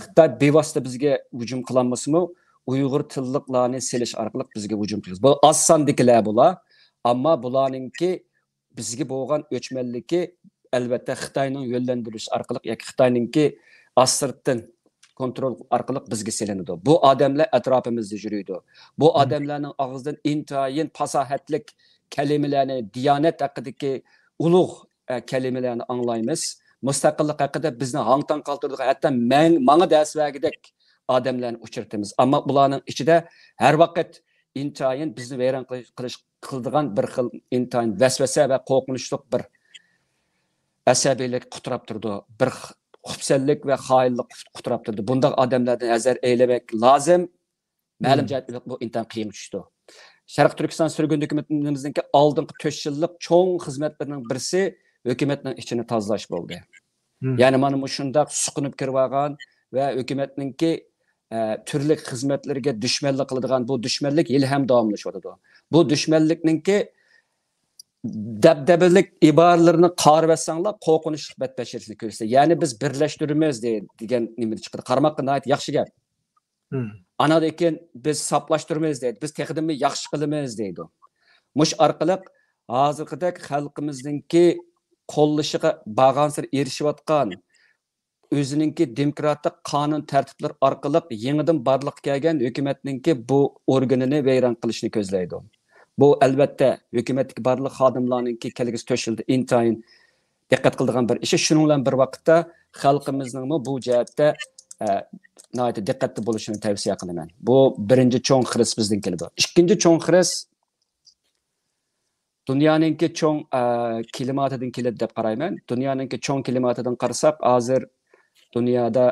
خىتاي بىۋاسىتە بىزگە ھۇجۇم قىلالمىسىمۇ، ئۇيغۇر تىللىقلارنى سېلىش ئارقىلىق بىزگە ھۇجۇم قىلىدۇ. بۇ ئاز ساندىكىلەر بۇلار، ئەمما بۇلارنىڭكى بىزگە بولغان ئۆچمەنلىكى، ئەلۋەتتە، خىتاينىڭ يۆنلەندۈرۈش ئارقىلىق ياكى خىتاينىڭكى ئاستىرتتىن كونترول ئارقىلىق بىزگە سېلىنىدۇ. بۇ ئادەملەر ئەتراپىمىزدا يۈرىدۇ. بۇ ئادەملەرنىڭ ئاغزىدىن ئىنتايىن پاساھەتلىك كەلىمىلەرنى، دىيانەت ھەققىدىكى ئۇلۇغ، ئە، كەلىمىلەرنى ئاڭلايمىز. مۇستەقىللىق ھەققىدە بىزنى ھاڭ-تاڭ قالدۇرىدىغان، ھەتتا مەڭ-، ماڭا دەرس بەرگۈدەك ئادەملەرنى ئۇچرىتىمىز. ئەمما بۇلارنىڭ ئىچىدە ھەر ۋاقىت ئىنتايىن بىزنى ۋەيران قىلىش، قىلىش، قىلىدىغان بىر خىل ئىنتايىن ۋەسۋەسە ۋە قورقۇنچلۇق بىر ئەسەبىيلىك قۇتراپ تۇرىدۇ. بىر خ-، خۇپسەنلىك ۋە خائىنلىق قۇت-، قۇتراپ تۇرىدۇ. بۇنداق ئادەملەردىن ھەزەر ئەيلىمەك لازىم. مەلۇم جەھەتتىن بۇ ئىنتايىن قىيىنغا چۈشتى. شەرقىي تۈركىستان سۈرگۈن ھۆكۈمىتىمىزنىڭكى ئالدىنقى تۆت يىللىق چوڭ خىزمەتلىرىنىڭ بىرسى ھۆكۈمەتنىڭ ئىچىنى تازىلاش بولدى. يەنى مانا مۇشۇنداق سۇقۇنۇپ كىرىۋالغان ۋە ھۆكۈمەتنىڭكى، ئە، تۈرلۈك خىزمەتلىرىگە دۈشمەنلىك قىلىدىغان بۇ دۈشمەنلىك ھېلىھەم داۋاملىشىۋاتىدۇ. بۇ دۈشمەنلىكنىڭكى دەبدەبىلىك ئىبارىلىرىنى قارىۋەتسەڭلار، قورقۇنچلۇق بەتبەشىرىتىنى كۆرسىتىدۇ. يەنى بىز بىرلەشتۈرىمىز دەي-، دېگەن نېمىنى چىقىرىدۇ. قارىماققا ناھايىتى ياخشى گەپ. ئاناندىن كېيىن بىز ساپلاشتۇرىمىز دەيدۇ، بىز تېخىدىنمۇ ياخشى قىلىمىز دەيدۇ. مۇشۇ ئارقىلىق ھازىرقىدەك خەلقىمىزنىڭكى قوللىشىغا بارغانسېرى ئېرىشىۋاتقان ئۆزىنىڭكى دېموكراتىك قانۇن تەرتىپلىرى ئارقىلىق يېڭىدىن بارلىققا كەلگەن ھۆكۈمەتنىڭكى بۇ ئورگىنىنى ۋەيران قىلىشنى كۆزلەيدۇ. بۇ، ئەلۋەتتە، ھۆكۈمەتتىكى بارلىق خادىملارنىڭكى كەلگۈسى تۆت يىلدا ئىنتايىن دىققەت قىلىدىغان بىر ئىشى. شۇنىڭ بىلەن بىر ۋاقىتتا خەلقىمىزنىڭمۇ بۇ جەھەتتە، ئە، ناھايىتى دىققەتتە بولۇشىنى تەۋسىيە قىلىمەن. بۇ بىرىنچى چوڭ خىرىس بىزدىن كېلىدۇ. ئىككىنچى چوڭ خىرىس دۇنيانىڭكى چوڭ، ئە، كىلىماتىدىن كېلىدۇ دەپ قارايمەن. دۇنيانىڭكى چوڭ كىلىماتىدىن قارىساق، ھازىر دۇنيادا،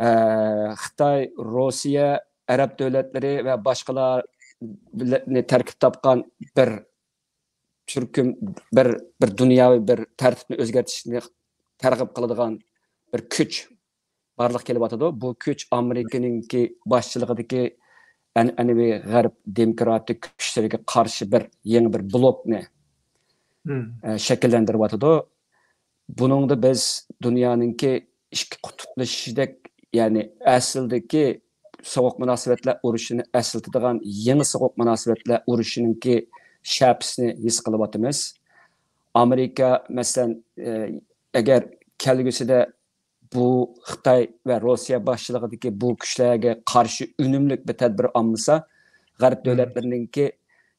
ئە، خىتاي، روسىيە، ئەرەب دۆلەتلىرى ۋە باشقىلارنى تەركىب تاپقان بىر تۈركۈم، بىر، بىر دۇنياۋى بىر تەرتىپنى ئۆزگەرتىشنى تەرغىب قىلىدىغان بىر كۈچ بارلىققا كېلىۋاتىدۇ. بۇ كۈچ ئامېرىكىنىڭكى باشچىلىقىدىكى ئەنئەنىۋى غەرب دېموكراتىك كۈچلىرىگە قارشى بىر يېڭى بىر بلوكنى، ئە، شەكىللەندۈرۈۋاتىدۇ. بۇنىڭدا بىز دۇنيانىڭكى ئىككى قۇتۇپلىشىشىدەك، يەنى ئەسلىدىكى سوغۇق مۇناسىۋەتلەر ئۇرۇشىنى ئەسلىتىدىغان يېڭى سوغۇق مۇناسىۋەتلەر ئۇرۇشىنىڭكى شەپىسىنى ھېس قىلىۋاتىمىز. ئامېرىكا، مەسىلەن، ئە، ئەگەر كەلگۈسىدە بۇ خىتاي ۋە روسىيە باشچىلىقىدىكى بۇ كۈچلەرگە قارشى ئۈنۈملۈك بىر تەدبىر ئالمىسا، غەرب دۆلەتلىرىنىڭكى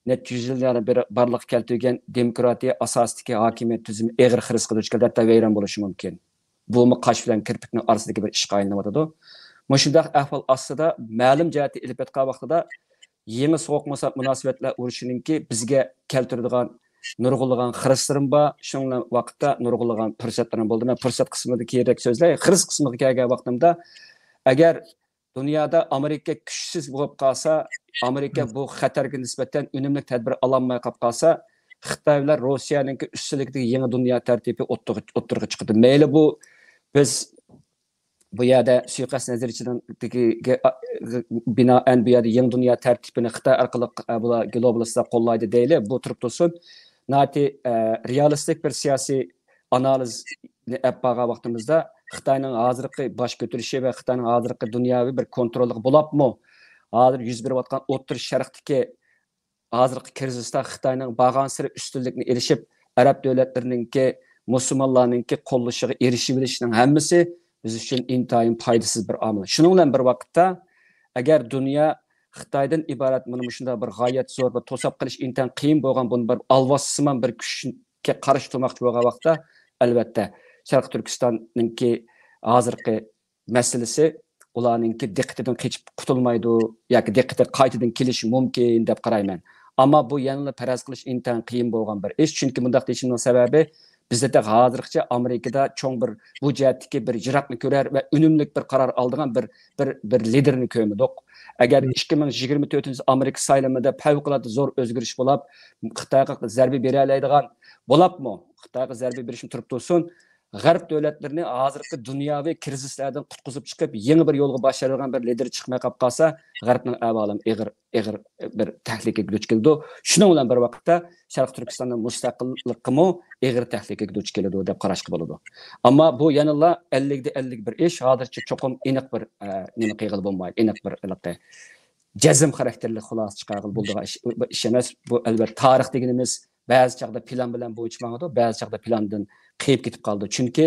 نەچچە يۈز يىللارنى بېرى بارلىققا كەلتۈرگەن دېموكراتىيە ئاساسىدىكى ھاكىمىيەت تۈزۈمى ئېغىر خىرىسقا دۇچ كېلىدۇ، ھەتتا ۋەيران بولۇشى مۇمكىن. بۇمۇ قاش بىلەن كىرپىكنىڭ ئارىسىدىكى بىر ئىشقا ئايلىنىۋاتىدۇ. مۇشۇنداق ئەھۋال ئاستىدا مەلۇم جەھەتتە ئېلىپ ئېيتقان ۋاقتىدا يېڭى سوغۇق مۇسا-، مۇناسىۋەتلەر ئۇرۇشىنىڭكى بىزگە كەلتۈرىدىغان نۇرغۇنلىغان خىرىسلىرىمۇ بار، شۇنىڭ بىلەن ۋاقىتتا نۇرغۇنلىغان پۇرسەتلىرىمۇ بولدى. مەن پۇرسەت قىسمىدا كېيىنرەك سۆزلەي. خىرىس قىسمىغا كەلگەن ۋاقتىمدا، ئەگەر دۇنيادا ئامېرىكا كۈچسىز بولۇپ قالسا، ئامېرىكا بۇ خەتەرگە نىسبەتەن ئۈنۈملۈك تەدبىر ئالالماي قاپ قالسا، خىتاي بىلەن روسىيەنىڭكى ئۈستىلىكىدىكى يېڭى دۇنيا تەرتىپى ئوتتۇرىغا، ئوتتۇرىغا چىقىدۇ. مەيلى بۇ بىز بۇ يەردە سۇيىقەست نەزەرىيىسىگە بىنائەن بۇ يەردە يېڭى دۇنيا تەرتىپىنى خىتاي ئارقىلىق، ئە، بۇلار گلوبالىستلار قوللايدۇ دەيلى، بۇ تۇرۇپ تۇرسۇن. ناھايىتى، ئە، رېئالىستىك بىر سىياسىي ئانالىزنى ئەپ بارغان ۋاقتىمىزدا، خىتاينىڭ ھازىرقى باش كۆتۈرۈشى ۋە خىتاينىڭ ھازىرقى دۇنياۋى بىر كونتروللۇقى بولۇپمۇ، ھازىر يۈز بېرىۋاتقان ئوتتۇرا شەرقتىكى ھازىرقى كىرىزىستا خىتاينىڭ بارغانسېرى ئۈستۈنلۈكنى ئېلىشىپ، ئەرەب دۆلەتلىرىنىڭكى، مۇسۇلمانلارنىڭكى قوللىشىغا ئېرىشىۋېلىشىنىڭ ھەممىسى بىز ئۈچۈن ئىنتايىن پايدىسىز بىر ئامىل. شۇنىڭ بىلەن بىر ۋاقىتتا، ئەگەر دۇنيا خىتايدىن ئىبارەت مانا مۇشۇنداق بىر غايەت زور، بىر توساپ قېلىش ئىنتايىن قىيىن بولغان بۇنى بىر ئالۋاستىسىمان بىر كۈچكە قارشى تۇرماقچى بولغان ۋاقىتتا، ئەلۋەتتە، شەرقىي تۈركىستاننىڭكى ھازىرقى مەسىلىسى ئۇلارنىڭكى دىققىتىدىن قېچىپ قۇتۇلمايدۇ ياكى دىققىتى قايتىدىن كېلىشى مۇمكىن دەپ قارايمەن. ئەمما بۇ يەنىلا پەرەز قىلىش ئىنتايىن قىيىن بولغان بىر ئىش. چۈنكى مۇنداق دېيىشىمنىڭ سەۋەبى، بىزدە ھازىرغىچە ئامېرىكىدا چوڭ بىر بۇ جەھەتتىكى بىر يىراقنى كۆرەر ۋە ئۈنۈملۈك بىر قارار ئالىدىغان بىر، بىر، بىر لىدېرنى كۆرمىدۇق. ئەگەر مم. ئىككى مىڭ يىگىرمە تۆتىنچى ئامېرىكا سايلىمىدا پەۋقۇلئاددە زور ئۆزگىرىش بولۇپ، خىتايغا زەربە بېرەلەيدىغان بولۇپمۇ، خىتايغا زەربە بېرىشنى تۇرۇپ تۇرسۇن، غەرب دۆلەتلىرىنى ھازىرقى دۇنياۋى كىرىزىسلەردىن قۇتقۇزۇپ چىقىپ، يېڭى بىر يولغا باشلايدىغان بىر لىدېر چىقماي قاپ قالسا، غەربنىڭ ئەھۋالى ئېغىر، ئېغىر بىر تەھلىكىگە دۇچ كېلىدۇ. شۇنىڭ بىلەن بىر ۋاقىتتا، شەرقىي تۈركىستاننىڭ مۇستەقىللىقىمۇ ئېغىر تەھلىكىگە دۇچ كېلىدۇ دەپ قاراشقا بولىدۇ. ئەمما بۇ يەنىلا ئەللىكتە ئەللىك بىر ئىش، ھازىرچە چوقۇم ئېنىق بىر، ئە، نېمە قىلغىلى بولمايدۇ، ئېنىق بىر ھېلىقى جەزم خاراكتېرلىك خۇلاسە چىقارغىلى بولىدىغان ئىش، ئىش ئەمەس. بۇ، ئەلۋەتتە، تارىخ دېگىنىمىز بەزى چاغدا پىلان بىلەن بويىچە ماڭىدۇ، بەزى چاغدا پىلاندىن قېيىپ كېتىپ قالىدۇ. چۈنكى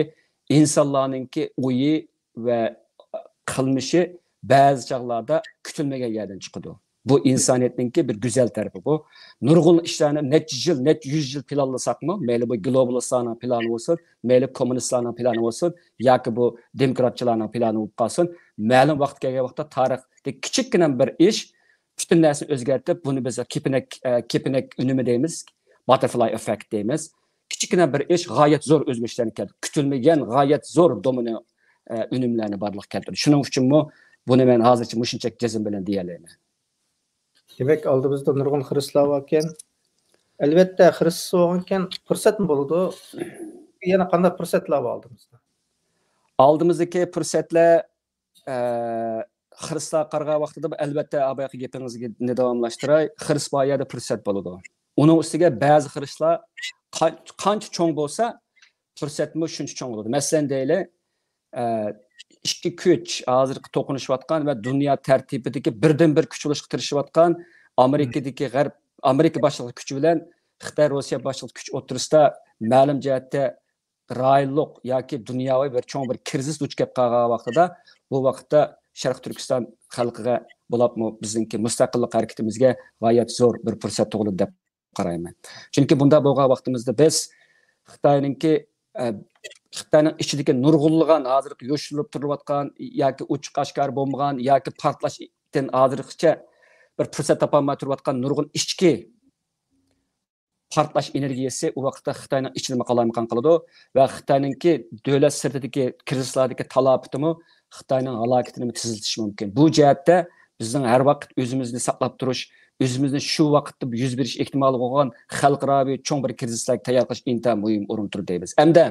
ئىنسانلارنىڭكى ئويى ۋە قىلمىشى بەزى چاغلاردا كۈتۈلمىگەن يەردىن چىقىدۇ. بۇ ئىنسانىيەتنىڭكى بىر گۈزەل تەرىپى بۇ. نۇرغۇن ئىشلارنى نەچچە يىل، نەچچە يۈز يىل پىلانلىساقمۇ، مەيلى بۇ گلوبالىستلارنىڭ پىلانى بولسۇن، مەيلى كوممۇنىستلارنىڭ پىلانى بولسۇن، ياكى بۇ دېموكراتچىلارنىڭ پىلانى بولۇپ قالسۇن، مەلۇم ۋاقىت كەلگەن ۋاقىتتا تارىختا كىچىككىنە بىر ئىش پۈتۈن نەرسىنى ئۆزگەرتىپ، بۇنى بىز كېپىنەك، ئە، كېپىنەك ئۈنۈمى دەيمىز، باتتېرفلاي ئېففېكت دەيمىز. كىچىككىنە بىر ئىش غايەت زور ئۆزگىرىشلەرنى كەلتۈرىدۇ. كۈتۈلمىگەن غايەت زور دومىنو، ئە، ئۈنۈملەرنى بارلىققا كەلتۈرىدۇ. شۇنىڭ ئۈچۈنمۇ بۇنى مەن ھازىرچە مۇشۇنچە جەزم بىلەن دېيەلەيمەن. دېمەك، ئالدىمىزدا نۇرغۇن خىرىسلار باركەن. ئەلۋەتتە، خىرىس بولغانكەن پۇرسەتمۇ بولىدۇ. يەنە قانداق پۇرسەتلار بار ئالدىمىزدا؟ ئالدىمىزدىكى پۇرسەتلەر، ئە، خىرىسلارغا قارىغان ۋاقتىدا، ئەلۋەتتە، ئاباياقى گېپىڭىزنى داۋاملاشتۇراي. خىرىس بار يەردە پۇرسەت بولىدۇ. ئۇنىڭ ئۈستىگە بەزى خىرىسلار قان-، قانچە چوڭ بولسا، پۇرسەتمۇ شۇنچە چوڭ بولىدۇ. مەسىلەن، دەيلى، ئە، ئىككى كۈچ، ھازىرقى توقۇنۇشۇۋاتقان ۋە دۇنيا تەرتىپىدىكى بىردىنبىر كۈچ بولۇشقا تىرىشىۋاتقان ئامېرىكىدىكى غەرب، ئامېرىكا باشلىق كۈچى بىلەن خىتاي، روسىيە باشلىق كۈچ ئوتتۇرىسىدا مەلۇم جەھەتتە رايونلۇق ياكى دۇنياۋى بىر چوڭ بىر كىرىزىس دۇچ كەپ قالغان ۋاقتىدا، بۇ ۋاقىتتا شەرقىي تۈركىستان خەلقىگە بولۇپمۇ بىزنىڭكى مۇستەقىللىق ھەرىكىتىمىزگە غايەت زور بىر پۇرسەت تۇغۇلىدۇ دەپ قارايمەن. چۈنكى بۇنداق بولغان ۋاقتىمىزدا بىز خىتاينىڭكى، ئە، خىتاينىڭ ئىچىدىكى نۇرغۇنلىغان ھازىرقى يوشۇرۇلۇپ تۇرۇلۇۋاتقان ياكى ئوچۇق ئاشكارا بولمىغان ياكى پارتلاشتىن ھازىرغىچە بىر پۇرسەت تاپالماي تۇرۇۋاتقان نۇرغۇن ئىچكى پارتلاش ئېنېرگىيەسى ئۇ ۋاقىتتا خىتاينىڭ ئىچىدىمۇ قالايمىقان قىلىدۇ ۋە خىتاينىڭكى دۆلەت سىرتىدىكى كىرىزىسلاردىكى تالاپىتىمۇ خىتاينىڭ ھالاكىتىنىمۇ تېزلىتىشى مۇمكىن. بۇ جەھەتتە بىزنىڭ ھەر ۋاقىت ئۆزىمىزنى ساقلاپ تۇرۇش، ئۆزىمىزنى شۇ ۋاقىتتا يۈز بېرىش ئېھتىمالى بولغان خەلقئاراۋى چوڭ بىر كىرىزىسلارغا تەييار قىلىش ئىنتايىن مۇھىم ئورۇندا تۇرىدۇ دەيمىز. ئەمدى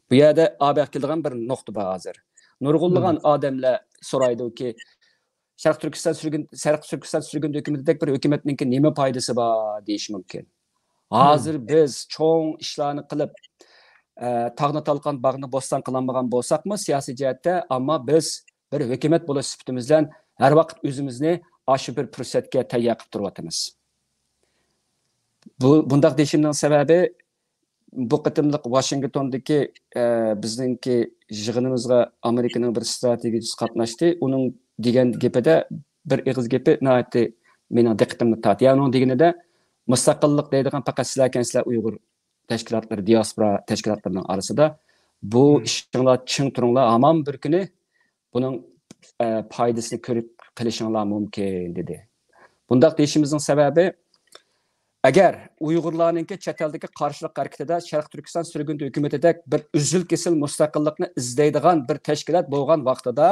بۇ يەردە ئابەق كېلىدىغان بىر نۇقتا بار ھازىر. نۇرغۇنلىغان ئادەملەر سورايدۇكى، شەرقىي تۈركىستان سۈرگۈن، شەرقىي تۈركىستان سۈرگۈن ھۆكۈمىتىدەك بىر ھۆكۈمەتنىڭكى نېمە پايدىسى بار دېيىشى مۇمكىن. ھازىر بىز چوڭ ئىشلارنى قىلىپ، ئە، تاغنى تالقان، باغنى بوستان قىلالمىغان بولساقمۇ سىياسىي جەھەتتە، ئەمما بىز بىر ھۆكۈمەت بولۇش سۈپىتىمىز بىلەن ھەر ۋاقىت ئۆزىمىزنى ئاشۇ بىر پۇرسەتكە تەييار قىلىپ تۇرۇۋاتىمىز. بۇ، بۇنداق دېيىشىمنىڭ سەۋەبى، بۇ قېتىملىق ۋاشىنگتوندىكى، ئە، بىزنىڭكى يىغىنىمىزغا ئامېرىكىنىڭ بىر ستراتېگىيىچىسى قاتناشتى. ئۇنىڭ دېگەن گېپىدە بىر ئېغىز گېپى ناھايىتى مېنىڭ دىققىتىمنى تارتتى. يەنى ئۇنىڭ دېگىنىدە، مۇستەقىللىق دەيدىغان پەقەت سىلەركەنسىلەر ئۇيغۇر تەشكىلاتلىرى، دىياسپورا تەشكىلاتلىرىنىڭ ئارىسىدا. بۇ مم. ئىشىڭلار چىڭ تۇرۇڭلار، ھامان بىر كۈنى بۇنىڭ، ئە، پايدىسىنى كۆرۈپ قېلىشىڭلار مۇمكىن، دېدى. بۇنداق دېيىشىمىزنىڭ سەۋەبى، ئەگەر ئۇيغۇرلارنىڭكى چەت ئەلدىكى قارشىلىق ھەرىكىتىدە شەرقىي تۈركىستان سۈرگۈندە ھۆكۈمىتىدەك بىر ئۈزۈل-كېسىل مۇستەقىللىقنى ئىزدەيدىغان بىر تەشكىلات بولغان ۋاقتىدا،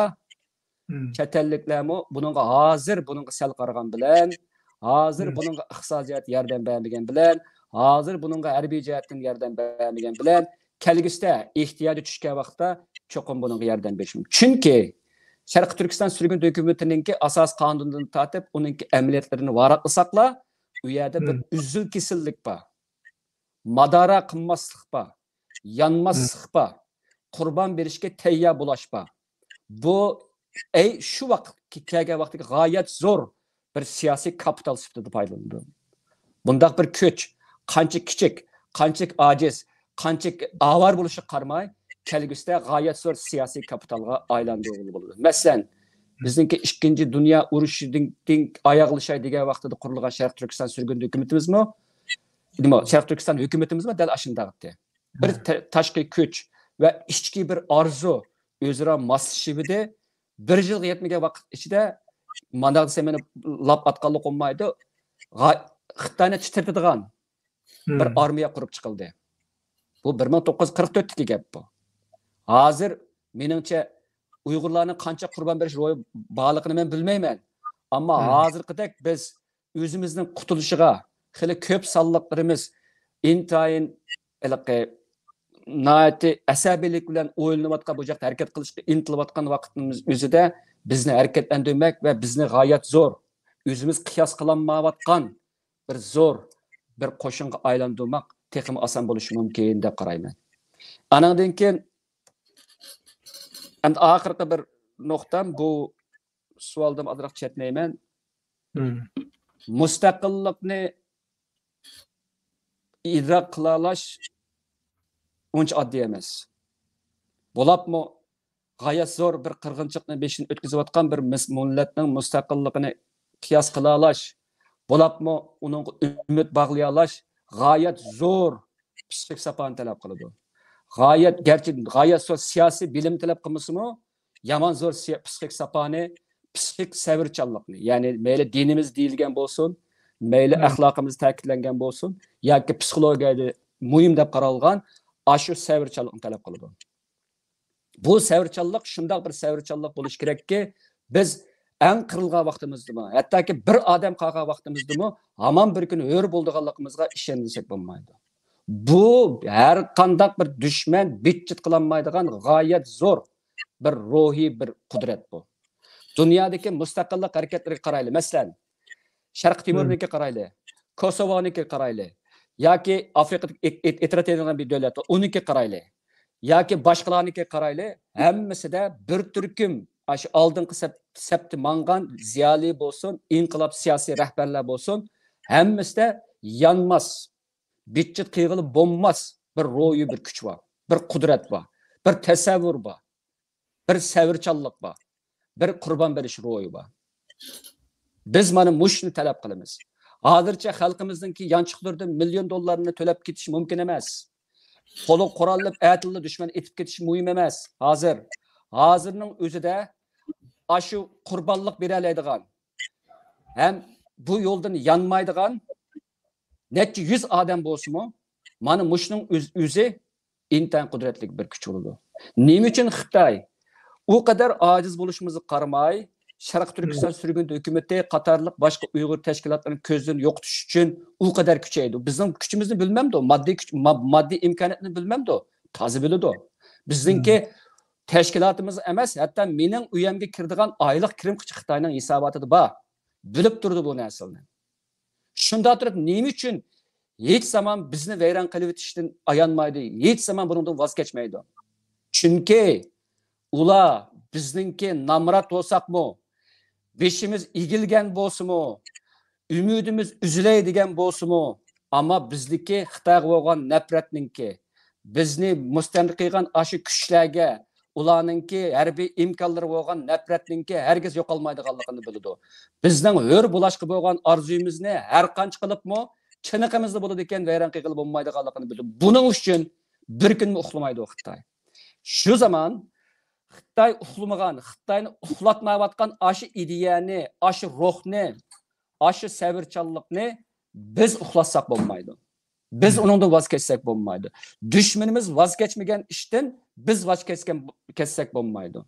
مم. چەت ئەللىكلەرمۇ بۇنىڭغا ھازىر، بۇنىڭغا سەل قارىغان بىلەن، ھازىر مم. بۇنىڭغا ئىقتىسادىي جەھەتتىن ياردەم بەرمىگەن بىلەن، ھازىر بۇنىڭغا ھەربىي جەھەتتىن ياردەم بەرمىگەن بىلەن، كەلگۈسىدە ئېھتىياجى چۈشكەن ۋاقىتتا چوقۇم بۇنىڭغا ياردەم بېرىشى مۇمكىن. چۈنكى شەرقىي تۈركىستان سۈرگۈن ھۆكۈمىتىنىڭكى ئاساسىي قانۇنىدىن تارتىپ ئۇنىڭكى ئەمەلىيەتلىرىنى ۋاراقلىساقلا، ئۇ يەردە بىر مم. ئۈزۈل-كېسىللىك بار. مادارا قىلماسلىق بار، يانماسلىق بار، قۇربان بېرىشكە تەييار بولاش بار. بۇ، ئەي، شۇ ۋاقىت كەلگەن ۋاقىتتىكى غايەت زور بىر سىياسىي كاپىتال سۈپىتىدە پايدىلىنىدۇ. بۇنداق بىر كۈچ قانچە كىچىك، قانچە ئاجىز، قانچە ئاۋارە بولۇشىغا قارىماي، كەلگۈسىدە غايەت زور سىياسىي كاپىتالغا ئايلاندۇرغىلى بولىدۇ. مەسىلەن، بىزنىڭكى ئىككىنچى دۇنيا ئۇرۇشىدىن كېيىن ئاياغلىشاي دېگەن ۋاقتىدا قۇرۇلغان شەرقىي تۈركىستان سۈرگۈندە ھۆكۈمىتىمىزمۇ، نېمە، شەرقىي تۈركىستان ھۆكۈمىتىمىزمۇ دەل ئاشۇنداق ئىدى. بىر ھە. ت-، تاشقى كۈچ ۋە ئىچكى بىر ئارزۇ ئۆزئارا ماسلىشىۋىدى. بىر يىلغا يەتمىگەن ۋاقىت ئىچىدە، مانداق دېسەم، مېنى لاپ ئاتقانلىق بولمايدۇ. غا-، خىتاينى تىترىتىدىغان بىر مم. ئارمىيە قۇرۇپ چىقىلدى. بۇ بىر مىڭ توققۇز يۈز قىرىق تۆتتىكى گەپ بۇ. ھازىر، مېنىڭچە، ئۇيغۇرلارنىڭ قانچە قۇربان بېرىش روھى بارلىقىنى مەن بىلمەيمەن. ئەمما مم. ھازىرقىدەك بىز ئۆزىمىزنىڭ قۇتۇلۇشىغا خېلى كۆپ سانلىقلىرىمىز ئىنتايىن ھېلىقى ناھايىتى ئەسەبىيلىك بىلەن ئويلىنىۋاتقان، بۇ جەھەتتە ھەرىكەت قىلىشقا ئىنتىلىۋاتقان ۋاقتىمىز ئۆزىدە بىزنى ھەرىكەتلەندۈرمەك ۋە بىزنى غايەت زور، ئۆزىمىز قىياس قىلالمايۋاتقان بىر زور بىر قوشۇنغا ئايلاندۇرماق تېخىمۇ ئاسان بولۇشى مۇمكىن دەپ قارايمەن. ئانىڭدىن كېيىن، ئەمدى ئاخىرقى بىر نۇقتام، بۇ سوئالدىن ئازراق چەتنەيمەن. مم. مۇستەقىللىقنى ئىدراك قىلالاش ئۇنچە ئاددىي ئەمەس. بولۇپمۇ غايەت زور بىر قىرغىنچىلىقنى بېشىدىن ئۆتكۈزۈۋاتقان بىر مىس-، مىللەتنىڭ مۇستەقىللىقىنى قىياس قىلالاش، بولۇپمۇ ئۇنىڭغا ئۈمىد باغلىيالاش غايەت زور پسىخىك ساپانى تەلەپ قىلىدۇ. غايەت، گەرچە غايەت زور سىياسىي بىلىم تەلەپ قىلمىسىمۇ، يامان زور سىيا-، پسىخىك ساپانى، پسىخىك سەۋرچانلىقنى، يەنى مەيلى دىنىمىز دېيىلگەن بولسۇن، مەيلى مم. ئەخلاقىمىز تەكىتلەنگەن بولسۇن، ياكى پسىخولوگىيەدە مۇھىم دەپ قارالغان ئاشۇ سەۋرچانلىقنى تەلەپ قىلىدۇ. بۇ سەۋرچانلىق شۇنداق بىر سەۋرچانلىق بولۇشى كېرەككى، بىز ئەڭ قىرىلغان ۋاقتىمىزدىمۇ، ھەتتاكى بىر ئادەم قالغان ۋاقتىمىزدىمۇ ھامان بىر كۈنى ھۆر بولىدىغانلىقىمىزغا ئىشەنمىسەك بولمايدۇ. بۇ ھەر قانداق بىر دۈشمەن بىتچىت قىلالمايدىغان غايەت زور بىر روھىي بىر قۇدرەت بۇ. دۇنيادىكى مۇستەقىللىق ھەرىكەتلىرىگە قارايلى. مەسىلەن، شەرقىي مم. تىمۇرنىڭكى قارايلى، كوسوۋونىڭكى قارايلى، ياكى ئافرىقىدا ئېت-، ئېت-، ئېتىراپ ئېتىلغان بىر دۆلەت بار، ئۇنىڭكى قارايلى، ياكى باشقىلارنىڭكى قارايلى، ھەممىسىدە بىر تۈركۈم ئاشۇ ئالدىنقى سەپ-، سەپتە ماڭغان زىيالىي بولسۇن، ئىنقىلاب سىياسىي رەھبەرلەر بولسۇن، ھەممىسىدە يانماس، بىتچىت قىلغىلى بولماس بىر روھىي بىر كۈچ بار، بىر قۇدرەت بار، بىر تەسەۋۋۇر بار، بىر سەۋرچانلىق بار، بىر قۇربان بېرىش روھى بار. بىز مانا مۇشۇنى تەلەپ قىلىمىز. ھازىرچە خەلقىمىزنىڭكى يانچۇقلىرىدىن مىليون دوللارنى تۆلەپ كېتىش مۇمكىن ئەمەس. قولى قوراللىنىپ ئەتىللا دۈشمەن ئېتىپ كېتىش مۇھىم ئەمەس. ھازىر، ھازىرنىڭ ئۆزىدە ئاشۇ قۇربانلىق بېرەلەيدىغان ھەم بۇ يولدىن يانمايدىغان نەچچە يۈز ئادەم بولسىمۇ، مانا مۇشۇنىڭ ئۆز-، ئۆزى ئىنتايىن قۇدرەتلىك بىر كۈچ بولىدۇ. نېمە ئۈچۈن خىتاي ئۇ قەدەر ئاجىز بولۇشىمىزغا قارىماي، شەرقىي تۈركىستان سۈرگۈندە ھۆكۈمىتى قاتارلىق باشقا ئۇيغۇر تەشكىلاتلىرىنى كۆزدىن يوقىتىش ئۈچۈن ئۇ قەدەر كۈچەيدۇ؟ بىزنىڭ كۈچىمىزنى بىلمەمدۇ؟ ماددىي كۈچ، ما-، ماددىي ئىمكانىيەتنى بىلمەمدۇ؟ تازا بىلىدۇ. بىزنىڭكى تەشكىلاتىمىز ئەمەس، ھەتتا مېنىڭ ئۆيەمگە كىرىدىغان ئايلىق كىرىمغىچە خىتاينىڭ ھېساباتىدا بار. بىلىپ تۇرىدۇ بۇ نەرسىلەرنى. شۇنداق تۇرۇپ، نېمە ئۈچۈن ھېچ زامان بىزنى ۋەيران قىلىۋېتىشتىن ئايانمايدۇ، ھېچ زامان بۇنىڭدىن ۋاز كەچمەيدۇ؟ چۈنكى ئۇلار بىزنىڭكى نامرات بولساقمۇ، بېشىمىز ئېگىلگەن بولسىمۇ، ئۈمىدىمىز ئۈزۈلەي دېگەن بولسىمۇ، ئەمما بىزدىكى خىتايغا بولغان نەپرەتنىڭكى، بىزنى مۇستەملىكە قىلغان ئاشۇ كۈچلەرگە ئۇلارنىڭكى ھەربىي ئىمكانلىرى بولغان نەپرەتنىڭكى ھەرگىز يوقالمايدىغانلىقىنى بىلىدۇ. بىزنىڭ ھۆر بولاشقا بولغان ئارزۇيىمىزنى ھەر قانچە قىلىپمۇ چېنىقىمىزدا بولىدىكەن، ۋەيران قىلغىلى بولمايدىغانلىقىنى بىلىدۇ. بۇنىڭ ئۈچۈن بىر كۈنمۇ ئۇخلىمايدۇ خىتاي. شۇ زامان خىتاي ئۇخلىمىغان، خىتاينى ئۇخلاتمايۋاتقان ئاشۇ ئىدىيەنى، ئاشۇ روھنى، ئاشۇ سەۋرچانلىقنى بىز ئۇخلاتساق بولمايدۇ. بىز ئۇنىڭدىن ۋاز كەچسەك بولمايدۇ. دۈشمىنىمىز ۋاز كەچمىگەن ئىشتىن بىز ۋاز كەچكەن، كەچسەك بولمايدۇ.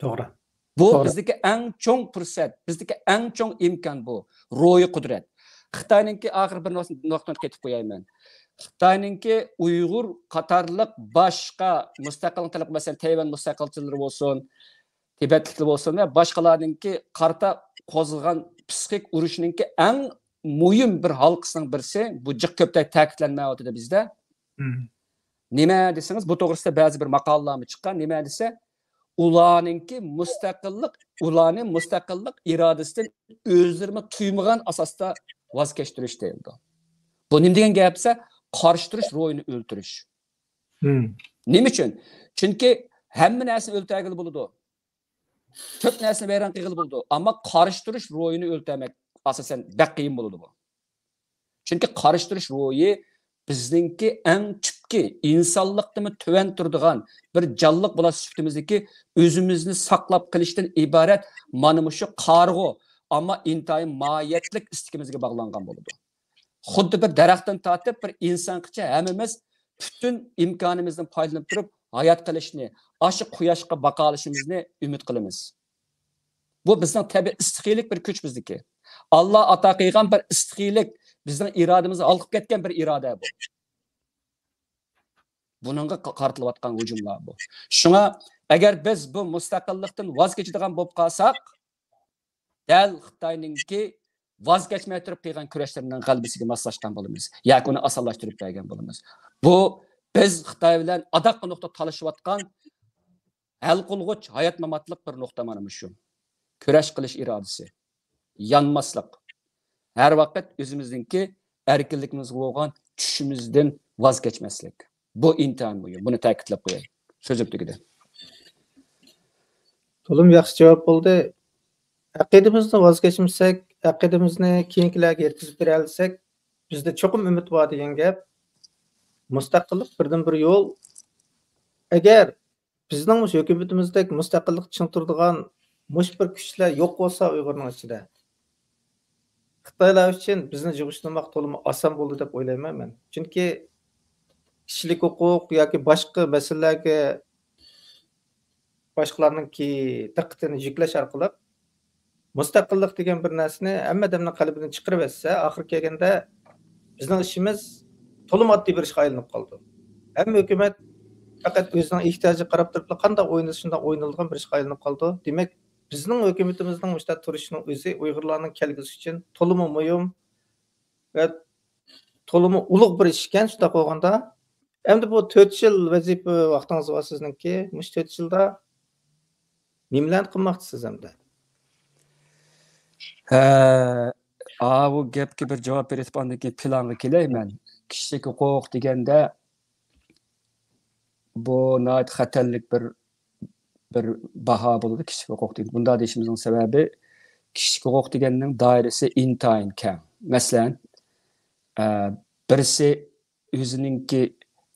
توغرا. بۇ توغرا. بىزدىكى ئەڭ چوڭ پۇرسەت، بىزدىكى ئەڭ چوڭ ئىمكان بۇ. روھىي قۇدرەت. خىتاينىڭكى ئاخىر بىر نۇقتىنى قېتىپ قويايمەن. خىتاينىڭكى ئۇيغۇر قاتارلىق باشقا مۇستەقىللىق تەلەپ، مەسىلەن، تەيۋەن مۇستەقىلچىلىرى بولسۇن، تىبەتلىكلەر بولسۇن ۋە باشقىلارنىڭكى قارىتا قوزغىغان پسىخىك ئۇرۇشىنىڭكى ئەڭ مۇھىم بىر ھالقىسىنىڭ بىرسى، بۇ جىق كۆپتەك تەكىتلەنمەيۋاتىدۇ بىزدە. نېمە دېسىڭىز، بۇ توغرىسىدا بەزى بىر ماقالىلارمۇ چىققان. نېمە دېسە، ئۇلارنىڭكى مۇستەقىللىق، ئۇلارنى مۇستەقىللىق ئىرادىسىدىن ئۆزلىرىمۇ تۇيمىغان ئاساستا ۋاز كەچتۈرۈش دەيدۇ. بۇ نېمە دېگەن گەپ دېسە، قارشى تۇرۇش روھىنى ئۆلتۈرۈش. نېمە ئۈچۈن؟ چۈنكى ھەممە نەرسىنى ئۆلتۈرگىلى بولىدۇ. كۆپ نەرسىنى ۋەيران قىلغىلى بولىدۇ. ئەمما قارشى تۇرۇش روھىنى ئۆلتۈرمەك ئاساسەن بەك قىيىن بولىدۇ بۇ. چۈنكى قارشى تۇرۇش روھى بىزنىڭكى ئەڭ تۈپكى، ئىنسانلىقتىنمۇ تۆۋەن تۇرىدىغان بىر جانلىق بولاش سۈپىتىمىزدىكى ئۆزىمىزنى ساقلاپ قېلىشتىن ئىبارەت مانا مۇشۇ قارىغۇ، ئەمما ئىنتايىن ماھىيەتلىك ئىستىكىمىزگە باغلانغان بولىدۇ. خۇددى بىر دەرەختىن تارتىپ بىر ئىنسانغىچە ھەممىمىز پۈتۈن ئىمكانىمىزدىن پايدىلىنىپ تۇرۇپ ھايات قېلىشنى، ئاشۇ قۇياشقا باقالىشىمىزنى ئۈمىد قىلىمىز. بۇ بىزنىڭ تەبىئىي ئىستىخىيلىك بىر كۈچ بىزدىكى. ئاللا ئاتا قىلغان بىر ئىستىخىيلىك، بىزنىڭ ئىرادىمىزگە ھالقىپ كەتكەن بىر ئىرادە بۇ. بۇنىڭغا ق-، قارىتىلىۋاتقان ھۇجۇملار بۇ. شۇڭا ئەگەر بىز بۇ مۇستەقىللىقتىن ۋاز كېچىدىغان بولۇپ قالساق، دەل خىتاينىڭكى ۋاز كەچمەي تۇرۇپ قىلغان كۈرەشلىرىنىڭ غەلىبىسىگە ماسلاشقان بولىمىز ياكى ئۇنى ئاسانلاشتۇرۇپ بەرگەن بولىمىز. بۇ بىز خىتاي بىلەن ئاداققى نۇقتا تالىشىۋاتقان ھەل قىلغۇچ ھايات-ماماتلىق بىر نۇقتا مانا مۇشۇ. كۈرەش قىلىش ئىرادىسى، يانماسلىق، ھەر ۋاقىت ئۆزىمىزنىڭكى ئەركىنلىكىمىزگە بولغان چۈشىمىزدىن ۋاز كەچمەسلىك. بۇ ئىنتايىن مۇھىم. بۇنى تەكىتلەپ قوياي. سۆزۈم تۈگىدى. تولىمۇ ياخشى جاۋاب بولدى. ئەقىدىمىزنى ۋاز كەچمىسەك، ئەقىدىمىزنى كېيىنكىلەرگە يەتكۈزۈپ بېرەلىسەك، بىزدە چوقۇم ئۈمىد بار دېگەن گەپ. مۇستەقىللىق بىردىنبىر يول. ئەگەر بىزنىڭ مۇشۇ ھۆكۈمىتىمىزدەك مۇستەقىللىق چىڭ تۇرىدىغان مۇشۇ بىر كۈچلەر يوق بولسا ئۇيغۇرنىڭ ئىچىدە، خىتايلار ئۈچۈن بىزنى يىغىشتۇرماق تولىمۇ ئاسان بولىدۇ دەپ ئويلايمەن مەن. چۈنكى كىشىلىك ھوقۇق ياكى باشقا مەسىلىلەرگە باشقىلارنىڭكى دىققىتىنى يۈكلەش ئارقىلىق مۇستەقىللىق دېگەن بىر نەرسىنى ھەممە ئادەمنىڭ قەلبىدىن چىقىرىۋەتسە، ئاخىرى كەلگەندە بىزنىڭ ئىشىمىز تولىمۇ ئاددىي بىر ئىشقا ئايلىنىپ قالىدۇ. ھەممە ھۆكۈمەت پەقەت ئۆزىنىڭ ئېھتىياجىغا قاراپ تۇرۇپلا قانداق ئوينىسا شۇنداق ئوينىلىدىغان بىر ئىشقا ئايلىنىپ قالىدۇ. دېمەك، بىزنىڭ ھۆكۈمىتىمىزنىڭ مۇشۇنداق تۇرۇشىنىڭ ئۆزى ئۇيغۇرلارنىڭ كەلگۈسى ئۈچۈن تولىمۇ مۇھىم ۋە تولىمۇ ئۇلۇغ بىر ئىش ئىكەن. شۇنداق بولغاندا، ئەمدى بۇ تۆت يىل ۋەزىپە ۋاقتىڭىز بار سىزنىڭكى. مۇشۇ تۆت يىلدا نېمىلەرنى قىلماقچىسىز ئەمدى؟ ھە، ئاۋۇ گەپكە بىر جاۋاب بېرىپ، ئاندىن كېيىن پىلانغا كېلەي مەن. كىشىلىك ھوقۇق دېگەندە، بۇ ناھايىتى خەتەرلىك بىر، بىر باھا بولىدۇ، كىشىلىك ھوقۇق دېگەن. بۇنداق دېيىشىمىزنىڭ سەۋەبى، كىشىلىك ھوقۇق دېگەننىڭ دائىرىسى ئىنتايىن كەڭ. مەسىلەن، ئە، بىرسى ئۆزىنىڭكى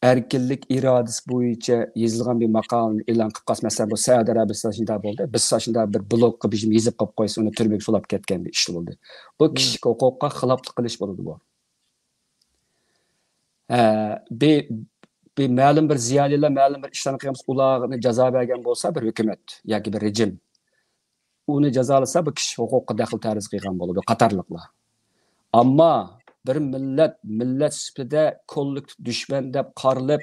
ئەركىنلىك ئىرادىسى بويىچە يېزىلغان بىر ماقالىنى ئېلان قىلىپ قالسا، مەسىلەن، بۇ سەئۇدى ئەرەبىستان شۇنداق بولدى، بىر شۇنداق بىر بلوگقا بىر يېزىپ قويۇپ قويسا، ئۇنى تۈرمىگە سولاپ كەتكەن بىر ئىش بولدى. بۇ كىشىلىك ھوقۇققا خىلاپلىق قىلىش بولىدۇ بۇ. ھە، بىر، بىر مەلۇم بىر زىيالىيلار مەلۇم بىر ئىشلارنى قىلغان بولسا، ئۇلارنى جازا بەرگەن بولسا بىر ھۆكۈمەت ياكى بىر رېجىم، ئۇنى جازالىسا، بۇ كىشى ھوقۇققا دەخلى تەرۇز قىلغان بولىدۇ، قاتارلىقلار. ئەمما بىر مىللەت، مىللەت سۈپىتىدە كوللېكتىپ دۈشمەن دەپ قارىلىپ،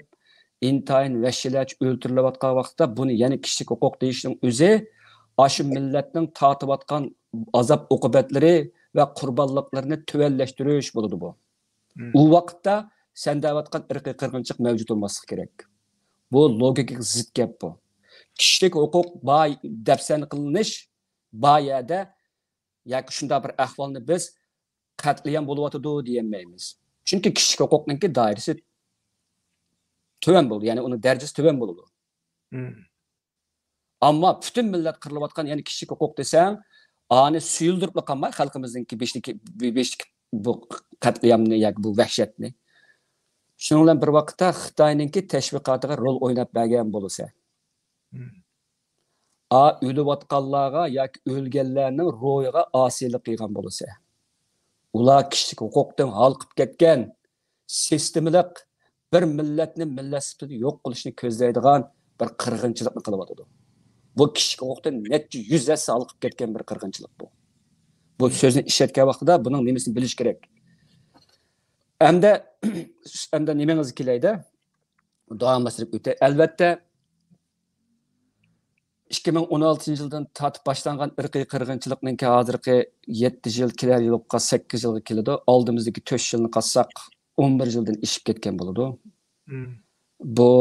ئىنتايىن ۋەھشىيلەرچە ئۆلتۈرۈلۈۋاتقان ۋاقىتتا، بۇنى يەنە كىشىلىك ھوقۇق دېيىشنىڭ ئۆزى ئاشۇ مىللەتنىڭ تارتىۋاتقان ئازاب-ئوقۇبەتلىرى ۋە قۇربانلىقلىرىنى تۆۋەنلەشتۈرۈش بولىدۇ بۇ. ئۇ ۋاقىتتا سەن دەۋاتقان ئىرقىي قىرغىنچىلىق مەۋجۇت بولماسلىقى كېرەك. بۇ لوگىكىغا زىت گەپ بۇ. كىشىلىك ھوقۇق بار دەپسەندە قىلىنىش بار يەردە ياكى شۇنداق بىر ئەھۋالنى بىز قەتلىئام بولۇۋاتىدۇ دېيەلمەيمىز. چۈنكى كىشىلىك ھوقۇقنىڭكى دائىرىسى تۆۋەن بولىدۇ، يەنى ئۇنىڭ دەرىجىسى تۆۋەن بولىدۇ. ئەمما پۈتۈن مىللەت قىرىلىۋاتقان، يەنى كىشىلىك ھوقۇق دېسەڭ، ئانى سۆيۈلدۈرۈپلا قالماي، خەلقىمىزنىڭكى بېشىدىكى، بېشىدىكى بۇ قەتلىئامنى ياكى بۇ ۋەھشەتنى. شۇنىڭ بىلەن بىر ۋاقىتتا خىتاينىڭكى تەشۋىقاتىغا رول ئويناپ بەرگەن بولسا، ئا، ئۆلۈۋاتقانلارغا ياكى ئۆلگەنلەرنىڭ روھىغا ئاسىيلىق قىلغان بولسا، ئۇلار كىشىلىك ھوقۇقتىن ھالقىپ كەتكەن، سىستېمىلىق بىر مىللەتنى مىللەت سۈپىتىدە يوق قىلىشنى كۆزلەيدىغان بىر قىرغىنچىلىقنى قىلىۋاتىدۇ. بۇ كىشىلىك ھوقۇقتىن نەچچە يۈز ھەسسە ھالقىپ كەتكەن بىر قىرغىنچىلىق بۇ. بۇ سۆزنى ئىشلەتكەن ۋاقتىدا بۇنىڭ نېمىسىنى بىلىش كېرەك. ئەمدى، ئەمدى نېمىڭىزگە كېلەيدە؟ داۋاملاشتۇرۇپ ئۆتەي. ئەلۋەتتە، ئىككى مىڭ ئون ئالتىنچى يىلدىن تارتىپ باشلانغان ئىرقىي قىرغىنچىلىقنىڭكى ھازىرقى يەتتە يىل، كېلەر يىلقا سەككىز يىلغا كېلىدۇ. ئالدىمىزدىكى تۆت يىلنى قالساق، ئون بىر يىلدىن ئېشىپ كەتكەن بولىدۇ. بۇ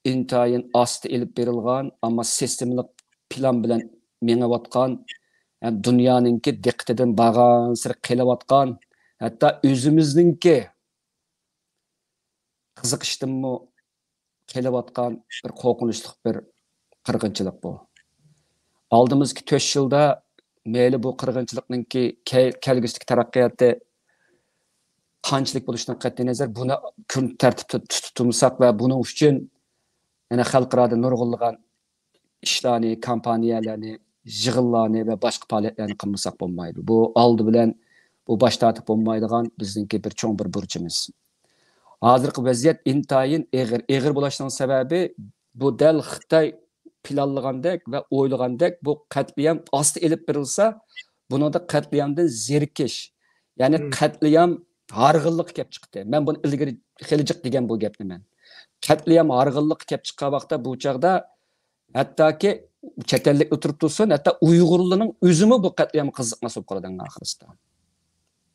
ئىنتايىن ئاستا ئېلىپ بېرىلغان، ئەمما سىستېمىلىق پىلان بىلەن مېڭىۋاتقان، ھەم دۇنيانىڭكى دىققىتىدىن بارغانسېرى قېلىۋاتقان، ھەتتا ئۆزىمىزنىڭكى قىزىقىشتىنمۇ قېلىۋاتقان بىر قورقۇنچلۇق بىر قىرغىنچىلىق بۇ. ئالدىمىزدىكى تۆت يىلدا مەيلى بۇ قىرغىنچىلىقنىڭكى كەل-، كەلگۈسىدىكى تەرەققىياتى قانچىلىك بولۇشىدىن قەتئىينەزەر، بۇنى كۈن تەرتىپتە تۇتۇپ تۇرمىساق ۋە بۇنىڭ ئۈچۈن يەنە خەلقئارادا نۇرغۇنلىغان ئىشلارنى، كامپانىيەلەرنى، يىغىنلارنى ۋە باشقا پائالىيەتلەرنى قىلمىساق بولمايدۇ. بۇ ئالدى بىلەن بۇ باش تارتىپ بولمايدىغان بىزنىڭكى بىر چوڭ بىر بۇرچىمىز. ھازىرقى ۋەزىيەت ئىنتايىن ئېغىر. ئېغىر بولۇشنىڭ سەۋەبى، بۇ دەل خىتاي پىلانلىغاندەك ۋە ئويلىغاندەك بۇ قەتلىئام ئاستا ئېلىپ بېرىلسا، بۇنىڭدا قەتلىئامدىن زېرىكىش، يەنى قەتلىئام ھارغىنلىقى كەپ چىقتى. مەن بۇنى ئىلگىرى خېلى جىق دېگەن بۇ گەپنى مەن. قەتلىئام ھارغىنلىقى كەپ چىققان ۋاقىتتا بۇ چاغدا ھەتتاكى چەت ئەللىك ئولتۇرۇپ تۇرسۇن، ھەتتا ئۇيغۇرلارنىڭ ئۆزىمۇ بۇ قەتلىئامغا قىزىقماس بولۇپ قالىدۇ ئەڭ ئاخىرىسىدا.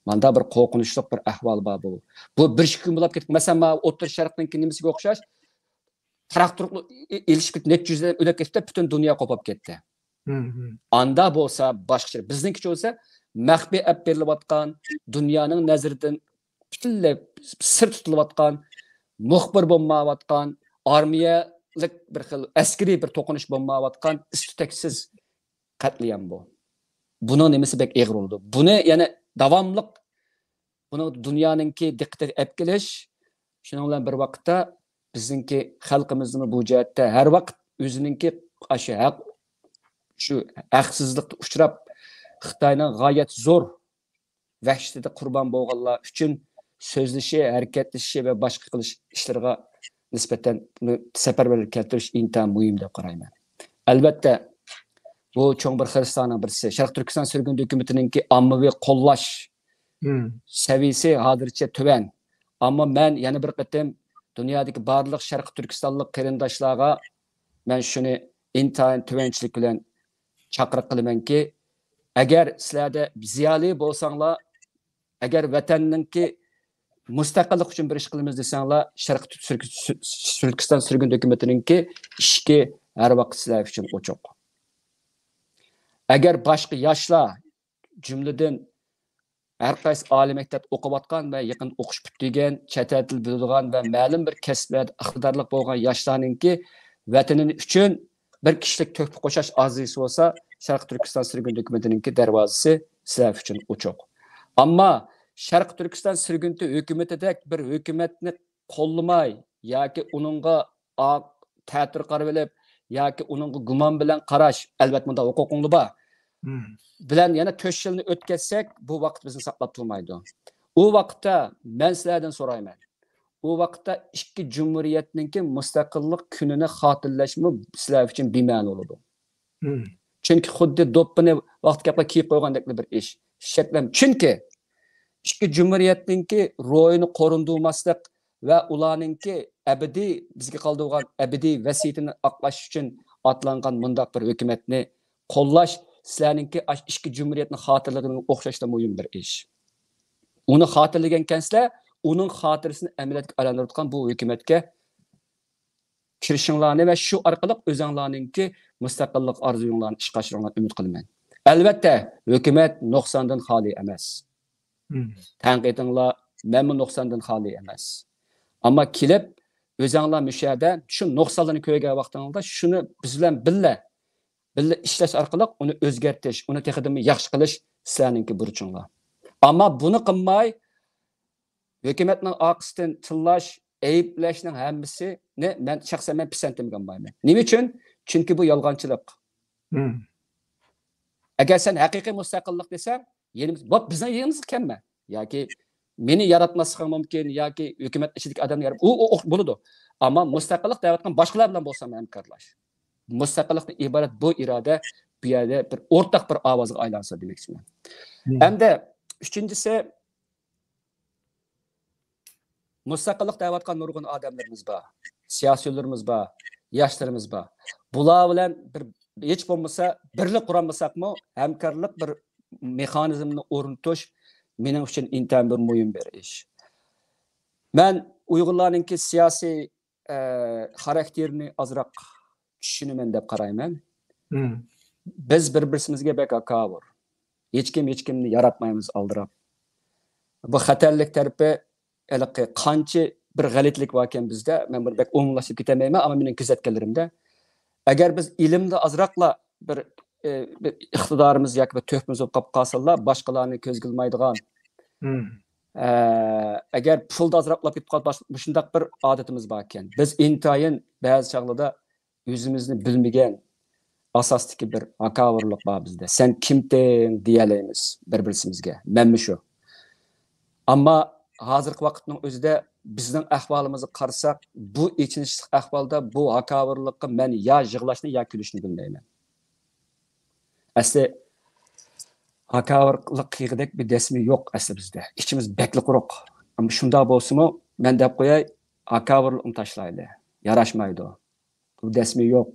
ماندا بىر قورقۇنچلۇق بىر ئەھۋال بار بۇ. بۇ بىر ئىككى كۈن بولاپ كېتىپ، مەسىلەن، مانا ئوتتۇرا شەرقنىڭكى نېمىسىگە ئوخشاش، تراكتورلۇق ئېلىشىپ كېتىپ، نەچچە يۈز ئادەم ئۆلۈپ كېتىپتۇ، پۈتۈن دۇنيا قوپۇپ كەتتى. ئاندا بولسا باشقىچە. بىزنىڭكىچە بولسا مەخپىي ئەپ بېرىلىۋاتقان، دۇنيانىڭ نەزىرىدىن پۈتۈنلەي سىر تۇتۇلۇۋاتقان، مۇخبىر بولمايۋاتقان، ئارمىيەلىك بىر خىل ئەسكىرىي بىر توقۇنۇش بولمايۋاتقان، ئىز تۈتەكسىز قەتلىئام بۇ. بۇنىڭ نېمىسى بەك ئېغىر بولىدۇ. بۇنى يەنە داۋاملىق بۇنىڭ دۇنيانىڭكى دىققىتىگە ئەپ كېلىش، شۇنىڭ بىلەن بىر ۋاقىتتا بىزنىڭكى خەلقىمىزمۇ بۇ جەھەتتە ھەر ۋاقىت ئۆزىنىڭكى ئاشۇ ھەق، شۇ ھەقسىزلىققا ئۇچراپ، خىتاينىڭ غايەت زور ۋەھشىتىدە قۇربان بولغانلار ئۈچۈن سۆزلىشى، ھەرىكەتلىشىشى ۋە باشقا قىلىش ئىشلىرىغا نىسبەتەن بۇنى سەپەرۋەرلىك كەلتۈرۈش ئىنتايىن مۇھىم دەپ قارايمەن. ئەلۋەتتە، بۇ چوڭ بىر خىرىستاننىڭ بىرسى. شەرقىي تۈركىستان سۈرگۈندە ھۆكۈمىتىنىڭكى ئاممىۋى قوللاش سەۋىيىسى ھازىرچە تۆۋەن. ئەمما مەن يەنە بىر قېتىم دۇنيادىكى بارلىق شەرقىي تۈركىستانلىق قېرىنداشلارغا مەن شۇنى ئىنتايىن تۆۋەنچىلىك بىلەن چاقىرىق قىلىمەنكى، ئەگەر سىلەردە زىيالىي بولساڭلار، ئەگەر ۋەتەننىڭكى مۇستەقىللىق ئۈچۈن بىر ئىش قىلىمىز دېسەڭلار، شەرقىي تۈ-، سۈركۈ-، سۈ-، تۈركىستان سۈرگۈندە ھۆكۈمىتىنىڭكى ئىشىكى ھەر ۋاقىت سىلەر ئۈچۈن ئوچۇق. ئەگەر باشقا ياشلار، جۈملىدىن ھەر قايسى ئالىي مەكتەپتە ئوقۇۋاتقان ۋە يېقىندا ئوقۇش پۈتتۈرگەن، چەت ئەل تىلى بىلىدىغان ۋە مەلۇم بىر كەسىپلەردە ئىقتىدارلىق بولغان ياشلارنىڭكى ۋەتىنى ئۈچۈن بىر كىشىلىك تۆھپە قوشاش ئارزۇسى بولسا، شەرقىي تۈركىستان سۈرگۈندە ھۆكۈمىتىنىڭكى دەرۋازىسى سىلەر ئۈچۈن ئوچۇق. ئەمما شەرقىي تۈركىستان سۈرگۈندە ھۆكۈمىتىدەك بىر ھۆكۈمەتنى قوللىماي ياكى ئۇنىڭغا ئا-، تەتۈر قارىۋېلىپ ياكى ئۇنىڭغا گۇمان بىلەن قاراش، ئەلۋەتتە، مۇنداق ھوقۇقۇڭلار بار. بىلەن يەنە تۆت يىلنى ئۆتكەزسەك، بۇ ۋاقىت بىزنى ساقلاپ تۇرمايدۇ. ئۇ ۋاقىتتا مەن سىلەردىن سورايمەن. ئۇ ۋاقىتتا ئىككى جۇمھۇرىيەتنىڭكى مۇستەقىللىق كۈنىنى خاتىرىلەشمۇ سىلەر ئۈچۈن بىمەنە بولىدۇ. چۈنكى خۇددى دوپپىنى ۋاقتى كەپلا كىيىپ قويغاندەكلا بىر ئىش. شەكلەن-، چۈنكى ئىككى جۇمھۇرىيەتنىڭكى روھىنى قورۇندۇرماسلىق ۋە ئۇلارنىڭكى ئەبەدىي، بىزگە قالدۇرغان ئەبەدىي ۋەسىيىتىنى ئاقلاش ئۈچۈن ئاتلانغان مۇنداق بىر ھۆكۈمەتنى قوللاش سىلەرنىڭكى ئاشۇ ئىككى جۇمھۇرىيەتنى خاتىرىلىگىنىگە ئوخشاشلا مۇھىم بىر ئىش. ئۇنى خاتىرىلىگەنكەنسىلەر، ئۇنىڭ خاتىرىسىنى ئەمەلىيەتكە ئايلاندۇرۇۋاتقان بۇ ھۆكۈمەتكە كىرىشىڭلارنى ۋە شۇ ئارقىلىق ئۆزۈڭلارنىڭكى مۇستەقىللىق ئارزۇيۇڭلارنى ئىشقا ئاشۇرۇڭلارنى ئۈمىد قىلىمەن. ئەلۋەتتە، ھۆكۈمەت نۇقساندىن خالىي ئەمەس. تەنقىدىڭلار مەنمۇ نۇقساندىن خالىي ئەمەس. ئەمما كېلىپ ئۆزەڭلار مۇشۇ يەردە شۇ نۇقسانلارنى كۆرگەن ۋاقتىڭلاردا شۇنى بىز بىلەن بىللە، بىللە ئىشلەش ئارقىلىق ئۇنى ئۆزگەرتىش، ئۇنى تېخىدىنمۇ ياخشى قىلىش سىلەرنىڭكى بۇرچۇڭلار. ئەمما بۇنى قىلماي، ھۆكۈمەتنىڭ ئارقىسىدىن تىللاش، ئەيىبلەشنىڭ ھەممىسىنى مەن شەخسەن مەن پىسەنتىمگە ئالمايمەن. نېمە ئۈچۈن؟ چۈنكى بۇ يالغانچىلىق. ئەگەر سەن ھەقىقىي مۇستەقىللىق دېسەڭ، يېنىمىز، بوپ، بىزنىڭ يېنىمىزغا كەلمە. ياكى مېنى ياراتماسلىقىڭ مۇمكىن، ياكى ھۆكۈمەت ئىچىدىكى ئادەمنى يارات-، ئۇ، ئۇ، ئۇ بولىدۇ. ئەمما مۇستەقىللىق دەۋاتقان باشقىلار بىلەن بولسام ھەمكارلاش. مۇستەقىللىقتىن ئىبارەت بۇ ئىرادە بۇ يەردە بىر ئورتاق بىر ئاۋازغا ئايلانسا دېمەكچىمەن. ئەمدى ئۈچىنچىسى، مۇستەقىللىق دەۋاتقان نۇرغۇن ئادەملىرىمىز بار، سىياسىيونلىرىمىز بار، ياشلىرىمىز بار. بۇلار بىلەن بىر، ھېچ بولمىسا بىرلىك قۇرالمىساقمۇ، ھەمكارلىق بىر مېخانىزمنى ئورنىتىش مېنىڭ ئۈچۈن ئىنتايىن بىر مۇھىم بىر ئىش. مەن ئۇيغۇرلارنىڭكى سىياسىي، ئە، خاراكتېرىنى ئازراق چۈشىنىمەن دەپ قارايمەن. بىز بىر-بىرسىمىزگە بەك ھاكاۋۇر. ھېچكىم ھېچكىمنى ياراتمايمىز ئالدىراپ. بۇ خەتەرلىك تەرىپى ھېلىقى قانچە بىر غەلىتىلىك باركەن بىزدە، مەن بۇنى بەك ئومۇملاشتۇرۇپ كېتەلمەيمەن، ئەمما مېنىڭ كۆزەتكەنلىرىمدە، ئەگەر بىز ئىلىمدە ئازراقلا بىر، ئە، بىر ئىقتىدارىمىز ياكى بىر تۆھپىمىز بولۇپ قاپ قالسىلا، باشقىلارنى كۆزگە ئىلمايدىغان، ئە، ئەگەر پۇلدا ئازراقلاپ كېتىپ قالسا، مۇشۇنداق بىر ئادىتىمىز باركەن. بىز ئىنتايىن بەزى چاغلاردا ئۆزىمىزنى بىلمىگەن ئاساستىكى بىر ھاكاۋۇرلۇق بار بىزدە. سەن كىمتىڭ دېيەلەيمىز بىر-بىرسىمىزگە. مەنمۇ شۇ. ئەمما ھازىرقى ۋاقىتنىڭ ئۆزىدە بىزنىڭ ئەھۋالىمىزغا قارىساق، بۇ ئېچىنىشلىق ئەھۋالدا بۇ ھاكاۋۇرلۇققا مەن يا يىغلاشنى، يا كۈلۈشنى بىلمەيمەن. ئەسلى ھاكاۋۇرلۇق قىلغۇدەك بىر دەسمى يوق ئەسلى بىزدە. ئىچىمىز بەكلا قۇرۇق. ئەمما شۇنداق بولسىمۇ، مەن دەپ قوياي، ھاكاۋۇرلۇقنى تاشلايلى. ياراشمايدۇ. بۇ دەسمى يوق.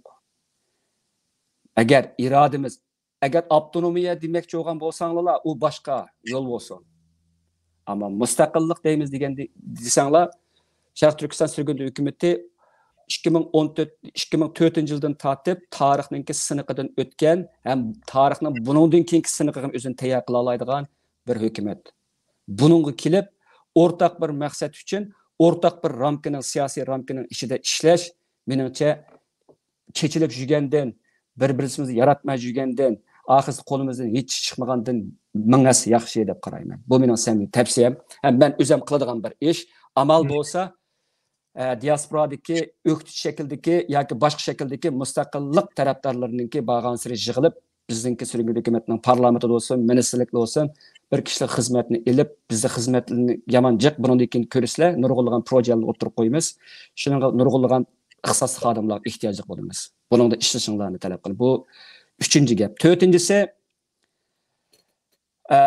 ئەگەر ئىرادىمىز، ئەگەر ئاپتونومىيە دېمەكچى بولغان بولساڭلار، ئۇ باشقا يول بولسۇن. ئەمما مۇستەقىللىق دەيمىز دېگەندە، دېسەڭلار، شەرقىي تۈركىستان سۈرگۈندە ھۆكۈمىتى ئىككى مىڭ ئون تۆت، ئىككى مىڭ تۆتىنچى يىلدىن تارتىپ تارىخنىڭكى سىنىقىدىن ئۆتكەن ھەم تارىخنىڭ بۇنىڭدىن كېيىنكى سىنىقىغا ئۆزىنى تەييار قىلالايدىغان بىر ھۆكۈمەت. بۇنىڭغا كېلىپ، ئورتاق بىر مەقسەت ئۈچۈن، ئورتاق بىر رامكىنىڭ، سىياسىي رامكىنىڭ ئىچىدە ئىشلەش، مېنىڭچە، چېچىلىپ يۈرگەندىن، بىر-بىرىمىزنى ياراتماي يۈرگەندىن، ئاخىرسى قولىمىزدىن ھېچ ئىش چىقمىغاندىن مىڭ ھەسسە ياخشى دەپ قارايمەن. بۇ مېنىڭ سەمىمىي تەۋسىيەم. ھەم مەن ئۆزۈم قىلىدىغان بىر ئىش. ئامال بولسا، ئە، دىياسپورادىكى، ئۆكتىچى شەكىلدىكى ياكى باشقا شەكىلدىكى مۇستەقىللىق تەرەپدارلىرىنىڭكى بارغانسېرى يىغىلىپ، بىزنىڭكى سۈرگۈندە ھۆكۈمەتنىڭ پارلامېنتىدا بولسۇن، مىنىستىرلىكتە بولسۇن، بىر كىشىلىك خىزمەتنى ئېلىپ، بىزدە خىزمەتنى يامان جىق، بۇنىڭدىن كېيىن كۆرىسىلەر، نۇرغۇنلىغان پروژېلارنى ئوتتۇرىغا قويىمىز. شۇنىڭغا نۇرغۇنلىغان ئىختىساسلىق خادىملارغا ئېھتىياجلىق بولىمىز. بۇنىڭدا ئىشلىشىڭلارنى تەلەپ قىلىمىز. بۇ ئۈچىنچى گەپ. تۆتىنچىسى، ئە،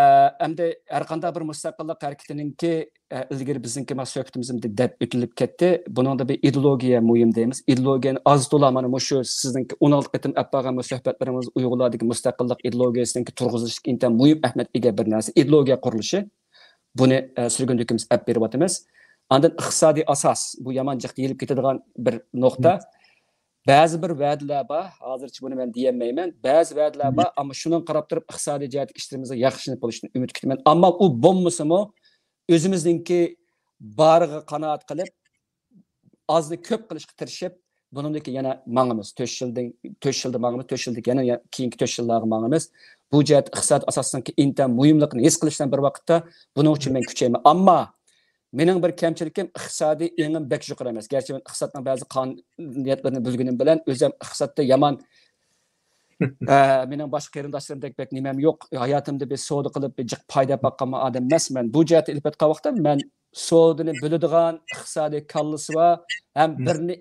ئەمدى ھەر قانداق بىر مۇستەقىللىق ھەرىكىتىنىڭكى، ئە، ئىلگىرى بىزنىڭكى مانا سۆھبىتىمىزدە دەپ ئۆتۈلۈپ كەتتى. بۇنىڭدا بىر ئىدېئولوگىيە مۇھىم دەيمىز. ئىدېئولوگىيەنى ئاز تولا مانا مۇشۇ سىزنىڭكى ئون ئالتە قېتىم ئەپ بارغان بۇ سۆھبەتلىرىمىز ئۇيغۇرلاردىكى مۇستەقىللىق ئىدېئولوگىيەسىنىڭكى تۇرغۇزۇلۇشىدىكى ئىنتايىن مۇھىم ئەھمىيەتكە ئىگە بىر نەرسە. ئىدېئولوگىيە قۇرۇلۇشى. بۇنى، ئە، سۈرگۈندە ھۆكۈمىتىمىز ئەپ بېرىۋاتىمىز. ئاندىن ئىقتىسادىي ئاساس، بۇ يامان جىق دېيىلىپ كېتىدىغان بىر نۇقتا. بەزى بىر ۋەدىلەر بار، ھازىرچە بۇنى مەن دېيەلمەيمەن. بەزى ۋەدىلەر بار، ئەمما شۇنىڭغا قاراپ تۇرۇپ ئىقتىسادىي جەھەتتىكى ئىشلىرىمىزنىڭ ياخشىلىنىپ بولۇشىدىن ئۈمىد كۈتىمەن. ئەمما ئۇ بولمىسىمۇ، ئۆزىمىزنىڭكى بارىغا قانائەت قىلىپ، ئازنى كۆپ قىلىشقا تىرىشىپ، بۇنىڭدىن كېيىن يەنە ماڭىمىز. تۆت يىلدىن، تۆت يىلدا ماڭىمىز، تۆت يىلدىن كېيىن يەنە كېيىنكى تۆت يىللارغا ماڭىمىز. بۇ جەھەتتە ئىقتىساد ئاساسىنىڭكى ئىنتايىن مۇھىملىقىنى ھېس قىلىش بىلەن بىر ۋاقىتتا، بۇنىڭ ئۈچۈن مەن كۈچەيمەن. ئەمما مېنىڭ بىر كەمچىلىكىم، ئىقتىسادىي ئېڭىم بەك يۇقىرى ئەمەس. گەرچە مەن ئىقتىسادنىڭ بەزى قانۇنىيەتلىرىنى بىلگىنىم بىلەن، ئۆزۈم ئىقتىسادتا يامان، ئە، مېنىڭ باشقا قېرىنداشلىرىمدەك بەك نېمەم يوق. ھاياتىمدا بىر سودا قىلىپ، بىر جىق پايدا ئاپ باققان ئادەم ئەمەسمەن. بۇ جەھەتتە ئېلىپ ئېيتقان ۋاقىتتا، مەن سودىنى بىلىدىغان، ئىقتىسادىي كاللىسى بار ھەم بىرنى،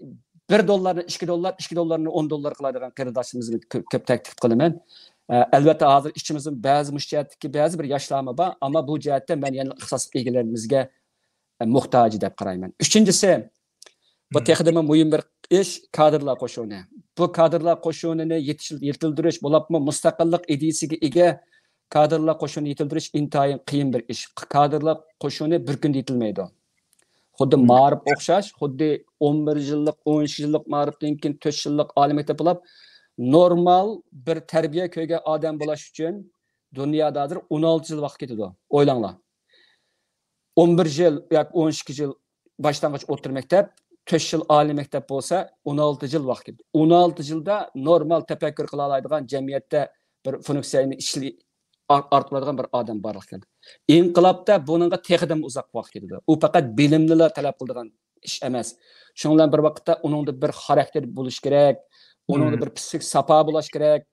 بىر دوللارنى ئىككى دوللار، ئىككى دوللارنى ئون دوللار قىلالايدىغان قېرىنداشلىرىمىزنى كۆپ، كۆپ تەكلىپ قىلىمەن. ئە، ئەلۋەتتە، ھازىر ئىچىمىزدىن بەزى مۇشۇ جەھەتتىكى بەزى بىر ياشلارمۇ بار، ئەمما بۇ جەھەتتە مەن يەنە ئىختىساسلىق ئىگىلىرىمىزگە، ئە، موھتاج دەپ قارايمەن. ئۈچىنچىسى، بۇ تېخىدىنمۇ مۇھىم بىر ئىش، كادىرلار قوشۇنى. بۇ كادىرلار قوشۇنىنى يېتىش-، يېتىلدۈرۈش، بولۇپمۇ مۇستەقىللىق ئىدىيىسىگە ئىگە كادىرلار قوشۇنى يېتىلدۈرۈش ئىنتايىن قىيىن بىر ئىش. كادىرلار قوشۇنى بىر كۈندە يېتىلمەيدۇ. خۇددى مائارىپ ئوخشاش، خۇددى ئون بىر يىللىق، ئون ئىككى يىللىق مائارىپتىن كېيىن تۆت يىللىق ئالىي مەكتەپ بولۇپ، نورمال بىر تەربىيە كۆرگەن ئادەم بولاش ئۈچۈن دۇنيادا ھازىر ئون ئالتە يىل ۋاقىت كېتىدۇ. ئويلاڭلار. ئون بىر يىل ياكى ئون ئىككى يىل باشلانغۇچ ئوتتۇرا مەكتەپ، تۆت يىل ئالىي مەكتەپ بولسا، ئون ئالتە يىل ۋاقىت كېتىدۇ. ئون ئالتە يىلدا نورمال تەپەككۇر قىلالايدىغان، جەمئىيەتتە بىر فۇنكسىيەنى ئىشلىي-، ئار-، ئارتىپ بىر ئادەم بارلىققا كەلدى. ئىنقىلابتا بۇنىڭغا تېخىدىنمۇ ئۇزاق ۋاقىت كېتىدۇ. ئۇ پەقەت بىلىمنىلا تەلەپ قىلىدىغان ئىش ئەمەس. شۇنىڭ بىلەن بىر ۋاقىتتا ئۇنىڭدا بىر خاراكتېر بولۇشى كېرەك، ئۇنىڭدا بىر پىسخىك ساپا بولۇشى كېرەك،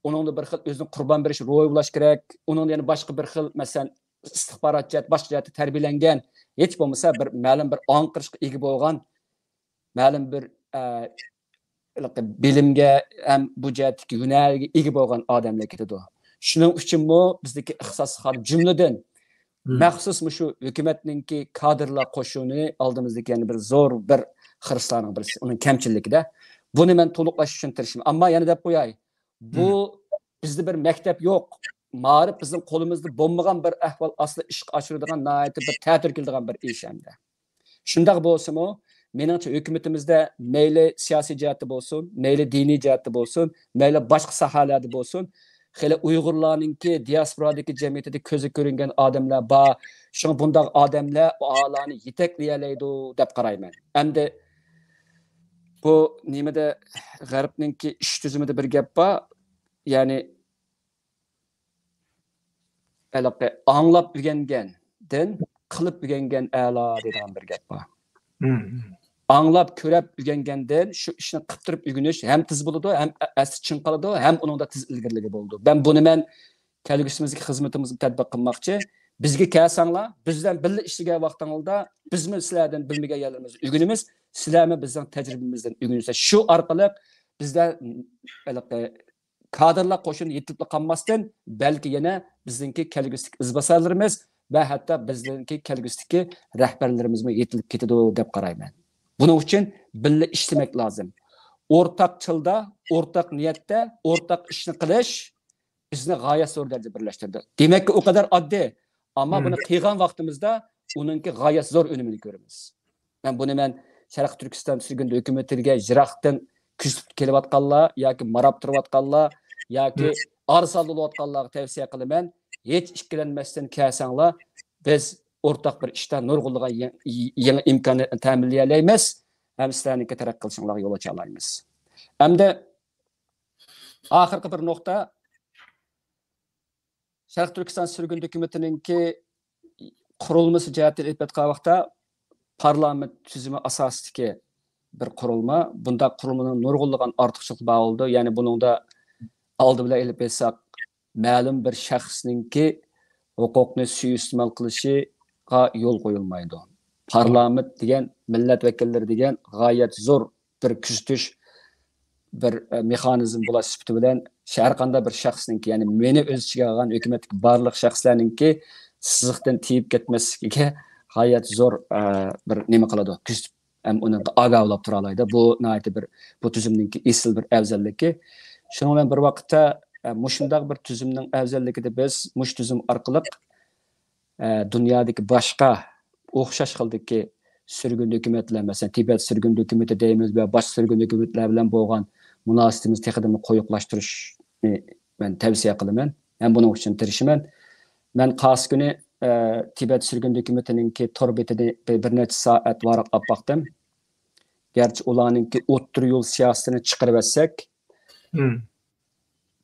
ئۇنىڭدا بىر خىل ئۆزىنى قۇربان بېرىش روھى بولۇشى كېرەك، ئۇنىڭدا يەنە باشقا بىر خىل، مەسىلەن، ئىستىخبارات جەھەت، باشقا جەھەتتە تەربىيەلەنگەن، ھېچ بولمىسا بىر مەلۇم بىر ئاڭقىرىشقا ئىگە بولغان، مەلۇم بىر، ئە، بىلىمگە ھەم بۇ جەھەتتىكى ھۈنەرگە ئىگە بولغان ئادەملەر كېتىدۇ. شۇنىڭ ئۈچۈنمۇ بىزدىكى ئىختىساسلىق خادىم، جۈملىدىن مەخسۇس مۇشۇ ھۆكۈمەتنىڭكى كادىرلار قوشۇنى ئالدىمىزدىكى يەنە بىر زور بىر خىرىسلارنىڭ بىرسى، ئۇنىڭ كەمچىللىكىدە. بۇنى مەن تولۇقلاش ئۈچۈن تىرىشىمەن. ئەمما يەنە دەپ قوياي، بۇ بىزدە بىر مەكتەپ يوق. مائارىپ بىزنىڭ قولىمىزدا بولمىغان بىر ئەھۋال ئاستىدا ئىشقا ئاشۇرىدىغان ناھايىتى بىر تەتۈر كېلىدىغان بىر ئىش ئەمدى. شۇنداق بولسىمۇ، مېنىڭچە ھۆكۈمىتىمىزدە مەيلى سىياسىي جەھەتتە بولسۇن، مەيلى دىنىي جەھەتتە بولسۇن، مەيلى باشقا ساھەلەردە بولسۇن، خېلى ئۇيغۇرلارنىڭكى دىياسپورادىكى جەمئىيىتىدە كۆزگە كۆرۈنگەن ئادەملەر بار. شۇڭا بۇنداق ئادەملەر ئۇلارنى يېتەكلىيەلەيدۇ دەپ قارايمەن. ئەمدى بۇ نېمىدە، غەربنىڭكى ئىش تۈزۈمىدە بىر گەپ بار. يەنى ھېلىقى ئاڭلاپ ئۆگەنگەندىن قىلىپ ئۆگەنگەن ئەلا دەيدىغان بىر گەپ بار. ئاڭلاپ، كۆرۈپ ئۆگەنگەندىن شۇ ئىشنى قىلىپ تۇرۇپ ئۆگىنىش ھەم تېز بولىدۇ، ھەم ئەستە چىڭ قالىدۇ، ھەم ئۇنىڭدا تېز ئىلگىرىلىگە بولىدۇ. مەن بۇنى مەن كەلگۈسىمىزدىكى خىزمىتىمىزنى تەتبىق قىلماقچى. بىزگە كەلسەڭلار، بىز بىلەن بىللە ئىشلىگەن ۋاقتىڭلاردا بىزمۇ سىلەردىن بىلمىگەن يەرلىرىمىزنى ئۆگىنىمىز، سىلەرمۇ بىزنىڭ تەجرىبىمىزدىن ئۆگىنىسىلەر. شۇ ئارقىلىق بىزدە ھېلىقى كادىرلار قوشۇنى يېتىلىپلا قالماستىن، بەلكى يەنە بىزنىڭكى كەلگۈسىدىكى ئىزباسارلىرىمىز ۋە ھەتتا بىزنىڭكى كەلگۈسىدىكى رەھبەرلىرىمىزمۇ يېتىلىپ كېتىدۇ دەپ قارايمەن. بۇنىڭ ئۈچۈن بىللە ئىشلىمەك لازىم. ئورتاق تىلدا، ئورتاق نىيەتتە، ئورتاق ئىشنى قىلىش بىزنى غايەت زور دەرىجىدە بىرلەشتۈردى. دېمەككى، ئۇ قەدەر ئاددىي، ئەمما بۇنى قىلغان ۋاقتىمىزدا ئۇنىڭكى غايەت زور ئۈنۈمىنى كۆرىمىز. مەن بۇنى مەن شەرقىي تۈركىستان سۈرگۈندە ھۆكۈمىتىگە يىراقتىن كۆزىتىپ كېلىۋاتقانلار ياكى ماراپ تۇرۇۋاتقانلار ياكى ئارىسالدىلىۋاتقانلارغا تەۋسىيە قىلىمەن. ھېچ ئىككىلەنمەستىن كەلسەڭلار، بىز ئورتاق بىر ئىشتا نۇرغۇنلىغان يېڭى، يېڭى ئىمكانىيەتنى تەمىنلىيەلەيمىز ھەم سىلەرنىڭكى تەرەققىي قىلىشىڭلارغا يول ئاچالايمىز. ئەمدى ئاخىرقى بىر نۇقتا، شەرقىي تۈركىستان سۈرگۈندە ھۆكۈمىتىنىڭكى قۇرۇلمىسى جەھەتتىن ئېلىپ ئېيتقان ۋاقىتتا، پارلامېنت تۈزۈمى ئاساسىدىكى بىر قۇرۇلما. بۇنداق قۇرۇلمىنىڭ نۇرغۇنلىغان ئارتۇقچىلىقلىرى بار بولىدۇ. يەنى بۇنىڭدا ئالدى بىلەن ئېلىپ ئېيتساق، مەلۇم بىر شەخسنىڭكى ھوقۇقنى سۇيىئىستېمال قىلىشىغا يول قويۇلمايدۇ. پارلامېنت دېگەن، مىللەت ۋەكىللىرى دېگەن غايەت زور بىر كۆزىتىش، بىر، ئە، مېخانىزم بولاش سۈپىتى بىلەن ھەر قانداق بىر شەخسنىڭكى، يەنى مېنى ئۆز ئىچىگە ئالغان ھۆكۈمەتتىكى بارلىق شەخسلەرنىڭكى سىزىقتىن تېيىپ كەتمەسلىكىگە غايەت زور، ئە، بىر نېمە قىلىدۇ، كۆزىتىپ ھەم ئۇنىڭغا ئاگاھلاپ تۇرالايدۇ. بۇ ناھايىتى بىر، بۇ تۈزۈمنىڭكى ئېسىل بىر ئەۋزەللىكى. شۇنىڭ بىلەن بىر ۋاقىتتا، ئە، مۇشۇنداق بىر تۈزۈمنىڭ ئەۋزەللىكىدە بىز مۇشۇ تۈزۈم ئارقىلىق، ئە، دۇنيادىكى باشقا ئوخشاش خىلدىكى سۈرگۈندە ھۆكۈمەتلەر، مەسىلەن، تىبەت سۈرگۈندە ھۆكۈمىتى دەيمىز ۋە باشقا سۈرگۈندە ھۆكۈمەتلەر بىلەن بولغان مۇناسىۋىتىمىزنى تېخىدىنمۇ قويۇقلاشتۇرۇشنى مەن تەۋسىيە قىلىمەن ھەم بۇنىڭ ئۈچۈن تىرىشىمەن. مەن قارسى كۈنى، ئە، تىبەت سۈرگۈندە ھۆكۈمىتىنىڭكى تور بېتىنى بىر، بىر نەچچە سائەت ۋاراقلاپ باقتىم. گەرچە ئۇلارنىڭكى ئوتتۇرا يول سىياسىتىنى چىقىرىۋەتسەك،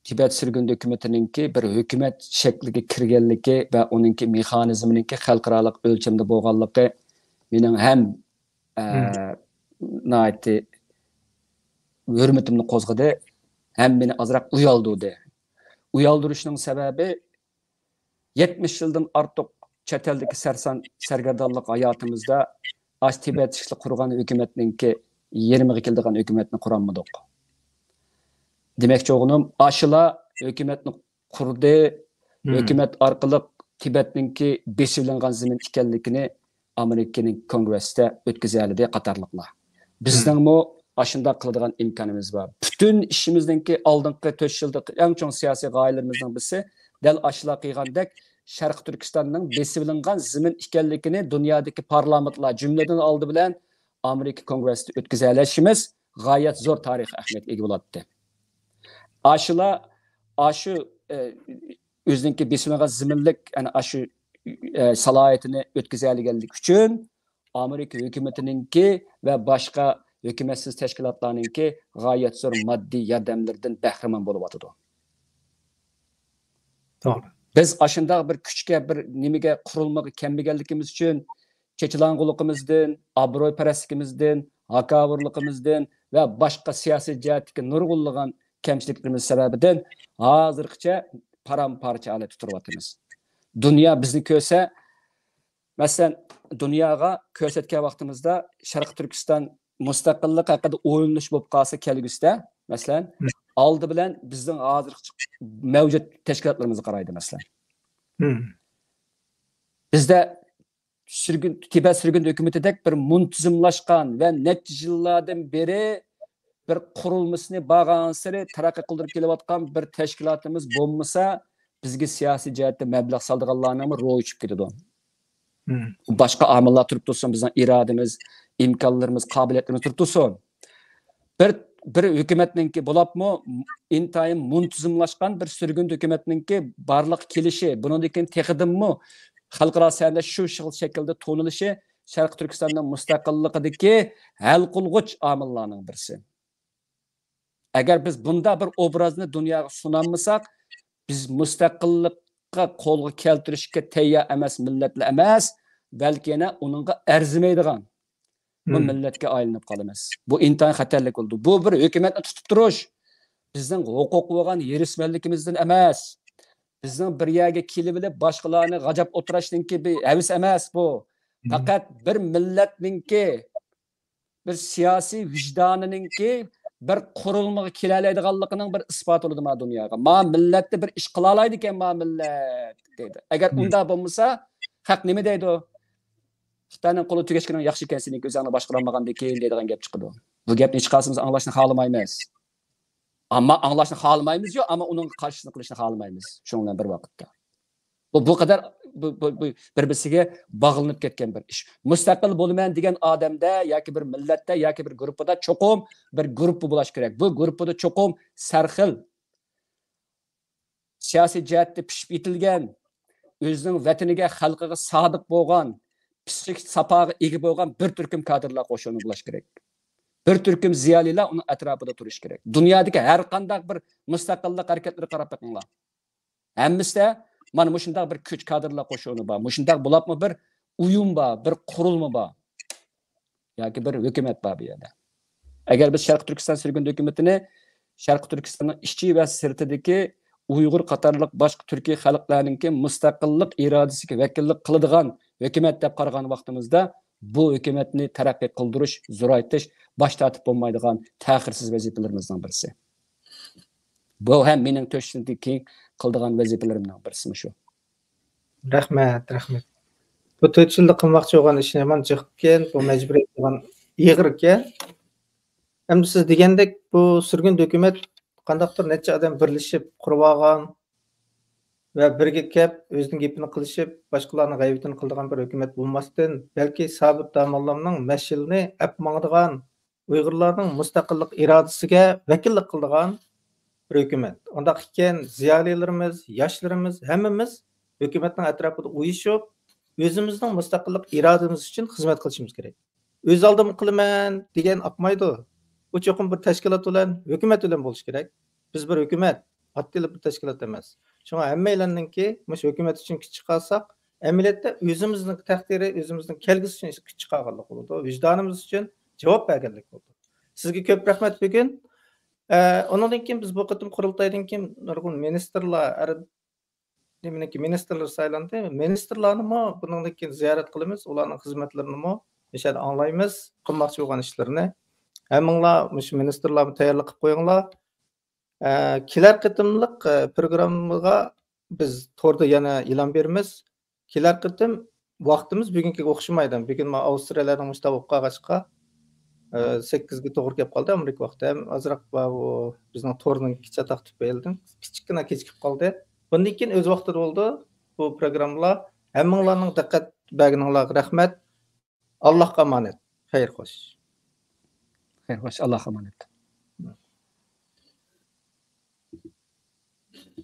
تىبەت سۈرگۈندە ھۆكۈمىتىنىڭكى بىر ھۆكۈمەت شەكلىگە كىرگەنلىكى ۋە ئۇنىڭكى مېخانىزمىنىڭكى خەلقئارالىق ئۆلچەمدە بولغانلىقى مېنىڭ ھەم، ئە، ناھايىتى ھۆرمىتىمنى قوزغىدى، ھەم مېنى ئازراق ئۇيالدۇردى. ئۇيالدۇرۇشنىڭ سەۋەبى، يەتمىش يىلدىن ئارتۇق چەت ئەلدىكى سەرسان سەرگەردانلىق ھاياتىمىزدا ئاشۇ تىبەت ئىشلىرى قۇرغان ھۆكۈمەتنىڭكى يېرىمىغا كېلىدىغان ھۆكۈمەتنى قۇرالمىدۇق. دېمەكچى بولغىنىم، ئاشۇلار ھۆكۈمەتنى قۇردى، ھۆكۈمەت ئارقىلىق تىبەتنىڭكى بېسىۋېلىنغان زېمىن ئىكەنلىكىنى ئامېرىكىنىڭ كونگرېسسىدا ئۆتكۈزەلىدى قاتارلىقلار. بىزنىڭمۇ ئاشۇنداق قىلىدىغان ئىمكانىمىز بار. پۈتۈن ئىشىمىزنىڭكى ئالدىنقى تۆت يىلدىكى ئەڭ چوڭ سىياسىي غايىلىرىمىزنىڭ بىرسى دەل ئاشۇلار قىلغاندەك شەرقىي تۈركىستاننىڭ بېسىۋېلىنغان زېمىن ئىكەنلىكىنى دۇنيادىكى پارلامېنتلار، جۈملىدىن ئالدى بىلەن ئامېرىكا كونگرېسسىدا ئۆتكۈزەلەشىمىز غايەت زور تارىخىي ئەھمىيەتكە ئىگە بولاتتى. ئاشۇلار، ئاشۇ، ئە، ئۆزىنىڭكى بېسىۋېلىنغان زېمىنلىك، يەنى ئاشۇ ئە، سالاھىيىتىنى ئۆتكۈزەلىگەنلىكى ئۈچۈن ئامېرىكا ھۆكۈمىتىنىڭكى ۋە باشقا ھۆكۈمەتسىز تەشكىلاتلارنىڭكى غايەت زور ماددىي ياردەملىرىدىن بەھرىمەن بولۇۋاتىدۇ. توغرا. بىز ئاشۇنداق بىر كۈچكە، بىر نېمىگە، قۇرۇلمىغا كەلمىگەنلىكىمىز ئۈچۈن چېچىلاڭغۇلۇقىمىزدىن، ئابرۇيپەرەسلىكىمىزدىن، ھاكاۋۇرلۇقىمىزدىن ۋە باشقا سىياسىي جەھەتتىكى نۇرغۇنلىغان كەمچىلىكلىرىمىز سەۋەبىدىن ھازىرغىچە پارام-پارچە ھالەتتە تۇرۇۋاتىمىز. دۇنيا بىزنى كۆرسە، مەسىلەن، دۇنياغا كۆرسەتكەن ۋاقتىمىزدا شەرقىي تۈركىستان مۇستەقىللىق ھەققىدە ئويلىنىش بولۇپ قالسا كەلگۈسىدە، مەسىلەن، مم. ئالدى بىلەن بىزنىڭ ھازىرقى مەۋجۇت تەشكىلاتلىرىمىزغا قارايدۇ، مەسىلەن. مم. بىزدە سۈرگۈن، تىبەت سۈرگۈن ھۆكۈمىتىدەك بىر مۇنتىزىملاشقان ۋە نەچچە يىللاردىن بېرى بىر قۇرۇلمىسىنى بارغانسېرى تەرەققىي قىلدۇرۇپ كېلىۋاتقان بىر تەشكىلاتىمىز بولمىسا، بىزگە سىياسىي جەھەتتە مەبلەغ سالىدىغانلارنىڭمۇ روھى چۈشۈپ كېتىدۇ. مم. باشقا ئامىللار تۇرۇپ تۇرسۇن، بىزنىڭ ئىرادىمىز، ئىمكانلىرىمىز، قابىلىيەتلىرىمىز تۇرۇپ تۇرسۇن. بىر، بىر ھۆكۈمەتنىڭكى، بولۇپمۇ ئىنتايىن مۇنتىزىملاشقان بىر سۈرگۈن ھۆكۈمەتنىڭكى بارلىققا كېلىشى، بۇنىڭدىن كېيىن تېخىدىنمۇ خەلقئارا سەھنىدە شۇ خىل شەكىلدە تونۇلۇشى شەرقىي تۈركىستاننىڭ مۇستەقىللىقىدىكى ھەل قىلغۇچ ئامىللارنىڭ بىرسى. ئەگەر بىز بۇنداق بىر ئوبرازنى دۇنياغا سۇنالمىساق، بىز مۇستەقىللىققا قولغا كەلتۈرۈشكە تەييار ئەمەس مىللەتلا ئەمەس، بەلكى يەنە ئۇنىڭغا ئەرزىمەيدىغان بۇ مم. مىللەتكە ئايلىنىپ قالىمىز. بۇ ئىنتايىن خەتەرلىك بولىدۇ. بۇ بىر ھۆكۈمەتنى تۇتۇپ تۇرۇش، بىزنىڭ ھوقۇقى بولغان ھېرىسمەنلىكىمىزدىن ئەمەس. بىزنىڭ بىر يەرگە كېلىۋېلىپ باشقىلارنى غاجاپ ئولتۇرۇشنىڭكى بىر ھەۋىسى ئەمەس بۇ. مم. پەقەت بىر مىللەتنىڭكى، بىر سىياسىي ۋىجدانىنىڭكى بىر قۇرۇلمىغا كېلەلەيدىغانلىقىنىڭ بىر ئىسپاتى بولىدۇ ما دۇنياغا. ما مىللەتتە بىر ئىش قىلالايدىكەن ما مىللەت دەيدۇ. ئەگەر مم. ئۇنداق بولمىسا، خەق نېمە دەيدۇ؟ خىتاينىڭ قولى تۈگەشكىنىڭ ياخشى ئىكەن، سېنىڭكى ئۆزۈڭنى باشقۇرالمىغاندىكىن دەيدىغان گەپ چىقىدۇ. بۇ گەپنى ھېچقايسىمىز ئاڭلاشنى خالىمايمىز. ئەمما ئاڭلاشنى خالىمايمىز يو، ئەمما ئۇنىڭغا قارشىلىق قىلىشنى خالىمايمىز. شۇنىڭ بىلەن بىر ۋاقىتتا. بۇ، بۇ قەدەر بۇ، بۇ، بۇ بىر-بىرسىگە باغلىنىپ كەتكەن بىر ئىش. مۇستەقىل بولىمەن دېگەن ئادەمدە ياكى بىر مىللەتتە ياكى بىر گۇرۇپپىدا چوقۇم بىر گۇرۇپپا بولۇش كېرەك. بۇ گۇرۇپپىدا چوقۇم سەرخىل، سىياسىي جەھەتتە پىشىپ يېتىلگەن، ئۆزىنىڭ ۋەتىنىگە، خەلقىگە سادىق بولغان، پسىخىك ساپاغا ئىگە بولغان بىر تۈركۈم كادىرلار قوشۇنى بولۇش كېرەك. بىر تۈركۈم زىيالىيلار ئۇنىڭ ئەتراپىدا تۇرۇش كېرەك. دۇنيادىكى ھەر قانداق بىر مۇستەقىللىق ھەرىكەتلىرىگە قاراپ بېقىڭلار. ھەممىسىدە مانا مۇشۇنداق بىر كۈچ، كادىرلار قوشۇنى بار، مۇشۇنداق بولۇپمۇ بىر ئۇيۇم بار، بىر قۇرۇلما بار ياكى بىر ھۆكۈمەت بار بۇ يەردە. ئەگەر بىز شەرقىي تۈركىستان سۈرگۈن ھۆكۈمىتىنى شەرقىي تۈركىستاننىڭ ئىچى ۋە سىرتىدىكى ئۇيغۇر قاتارلىق باشقا تۈركىي خەلقلەرنىڭكى مۇستەقىللىق ئىرادىسىگە ۋەكىللىك قىلىدىغان ھۆكۈمەت دەپ قارىغان ۋاقتىمىزدا، بۇ ھۆكۈمەتنى تەرەققىي قىلدۇرۇش، زورايتىش، باش تارتىپ بولمايدىغان تەخىرسىز ۋەزىپىلىرىمىزنىڭ بىرسى. بۇ ھەم مېنىڭ تۆت يىلدىن كېيىن قىلىدىغان ۋەزىپىلىرىمنىڭ بىرسى مۇشۇ. رەھمەت، رەھمەت. بۇ تۆت يىلدا قىلماقچى بولغان ئىشنى يامان جىق ئىكەن، بۇ مەجبۇرىيەت بولغان ئېغىر ئىكەن. ئەمدى سىز دېگەندەك، بۇ سۈرگۈن ھۆكۈمەت قانداقتۇر نەچچە ئادەم بىرلىشىپ قۇرۇۋالغان ۋە بىرگە كەپ، ئۆزىنىڭ گېپىنى قىلىشىپ، باشقىلارنىڭ غەيۋىتىنى قىلىدىغان بىر ھۆكۈمەت بولماستىن، بەلكى سابىت داموللامنىڭ مەشئىلىنى ئەپ ماڭىدىغان، ئۇيغۇرلارنىڭ مۇستەقىللىق ئىرادىسىگە ۋەكىللىك قىلىدىغان بىر ھۆكۈمەت. ئۇنداق ئىكەن، زىيالىيلىرىمىز، ياشلىرىمىز، ھەممىمىز ھۆكۈمەتنىڭ ئەتراپىدا ئۇيۇشۇپ، ئۆزىمىزنىڭ مۇستەقىللىق ئىرادىمىز ئۈچۈن خىزمەت قىلىشىمىز كېرەك. ئۆز ئالدىمغا قىلىمەن دېگەن ئاقمايدۇ. ئۇ چوقۇم بىر تەشكىلات بىلەن، ھۆكۈمەت بىلەن بولۇشى كېرەك. بىز بىر ھۆكۈمەت، ئاددىيلا بىر تەشكىلات ئەمەس. شۇڭا ھەممەيلەننىڭكى مۇشۇ ھۆكۈمەت ئۈچۈن كۈچ چىقارساق، ئەمەلىيەتتە ئۆزىمىزنىڭ تەقدىرى، ئۆزىمىزنىڭ كەلگۈسى ئۈچۈن كۈچ چىقارغانلىق بولىدۇ. ۋىجدانىمىز ئۈچۈن جاۋاب بەرگەنلىك بولىدۇ. سىزگە كۆپ رەھمەت بۈگۈن. ئە، ئۇنىڭدىن كېيىن بىز بۇ قېتىم قۇرۇلتايدىن كېيىن نۇرغۇن مىنىستىرلار، ھەر نېمىنىڭكى مىنىستىرلىرى سايلاندى. مىنىستىرلارنىمۇ بۇنىڭدىن كېيىن زىيارەت قىلىمىز. ئۇلارنىڭ خىزمەتلىرىنىمۇ مۇشۇ يەردە ئاڭلايمىز. قىلماقچى بولغان ئىشلىرىنى. ھەممىڭلار مۇشۇ مىنىستىرلارمۇ تەييارلىق قىلىپ قويۇڭلار. ئە، كېلەر قېتىملىق، ئە، پروگراممىغا بىز توردا يەنە ئېلان بېرىمىز. كېلەر قېتىم ۋاقتىمىز بۈگۈنكىگە ئوخشىمايدۇ. بۈگۈن مانا ئاۋسترالىيەدىن مۇشۇنداق بولۇپ قالغاچقا، ئە، سەككىزگە توغرا كېلىپ قالدى ئامېرىكا ۋاقتى. ھەم ئازراق بۇ بىزنىڭ تورنىڭكى چاتاق تۈپەيلىدىن كىچىككىنە كېچىكىپ قالدى. بۇندىن كېيىن ئۆز ۋاقتىدا بولىدۇ بۇ پروگراممىلار. ھەممىڭلارنىڭ دىققەت بەرگىنىڭلارغا رەھمەت. ئاللاھقا ئامانەت. خەير خوش. خەير خوش، ئاللاھقا ئامانەت.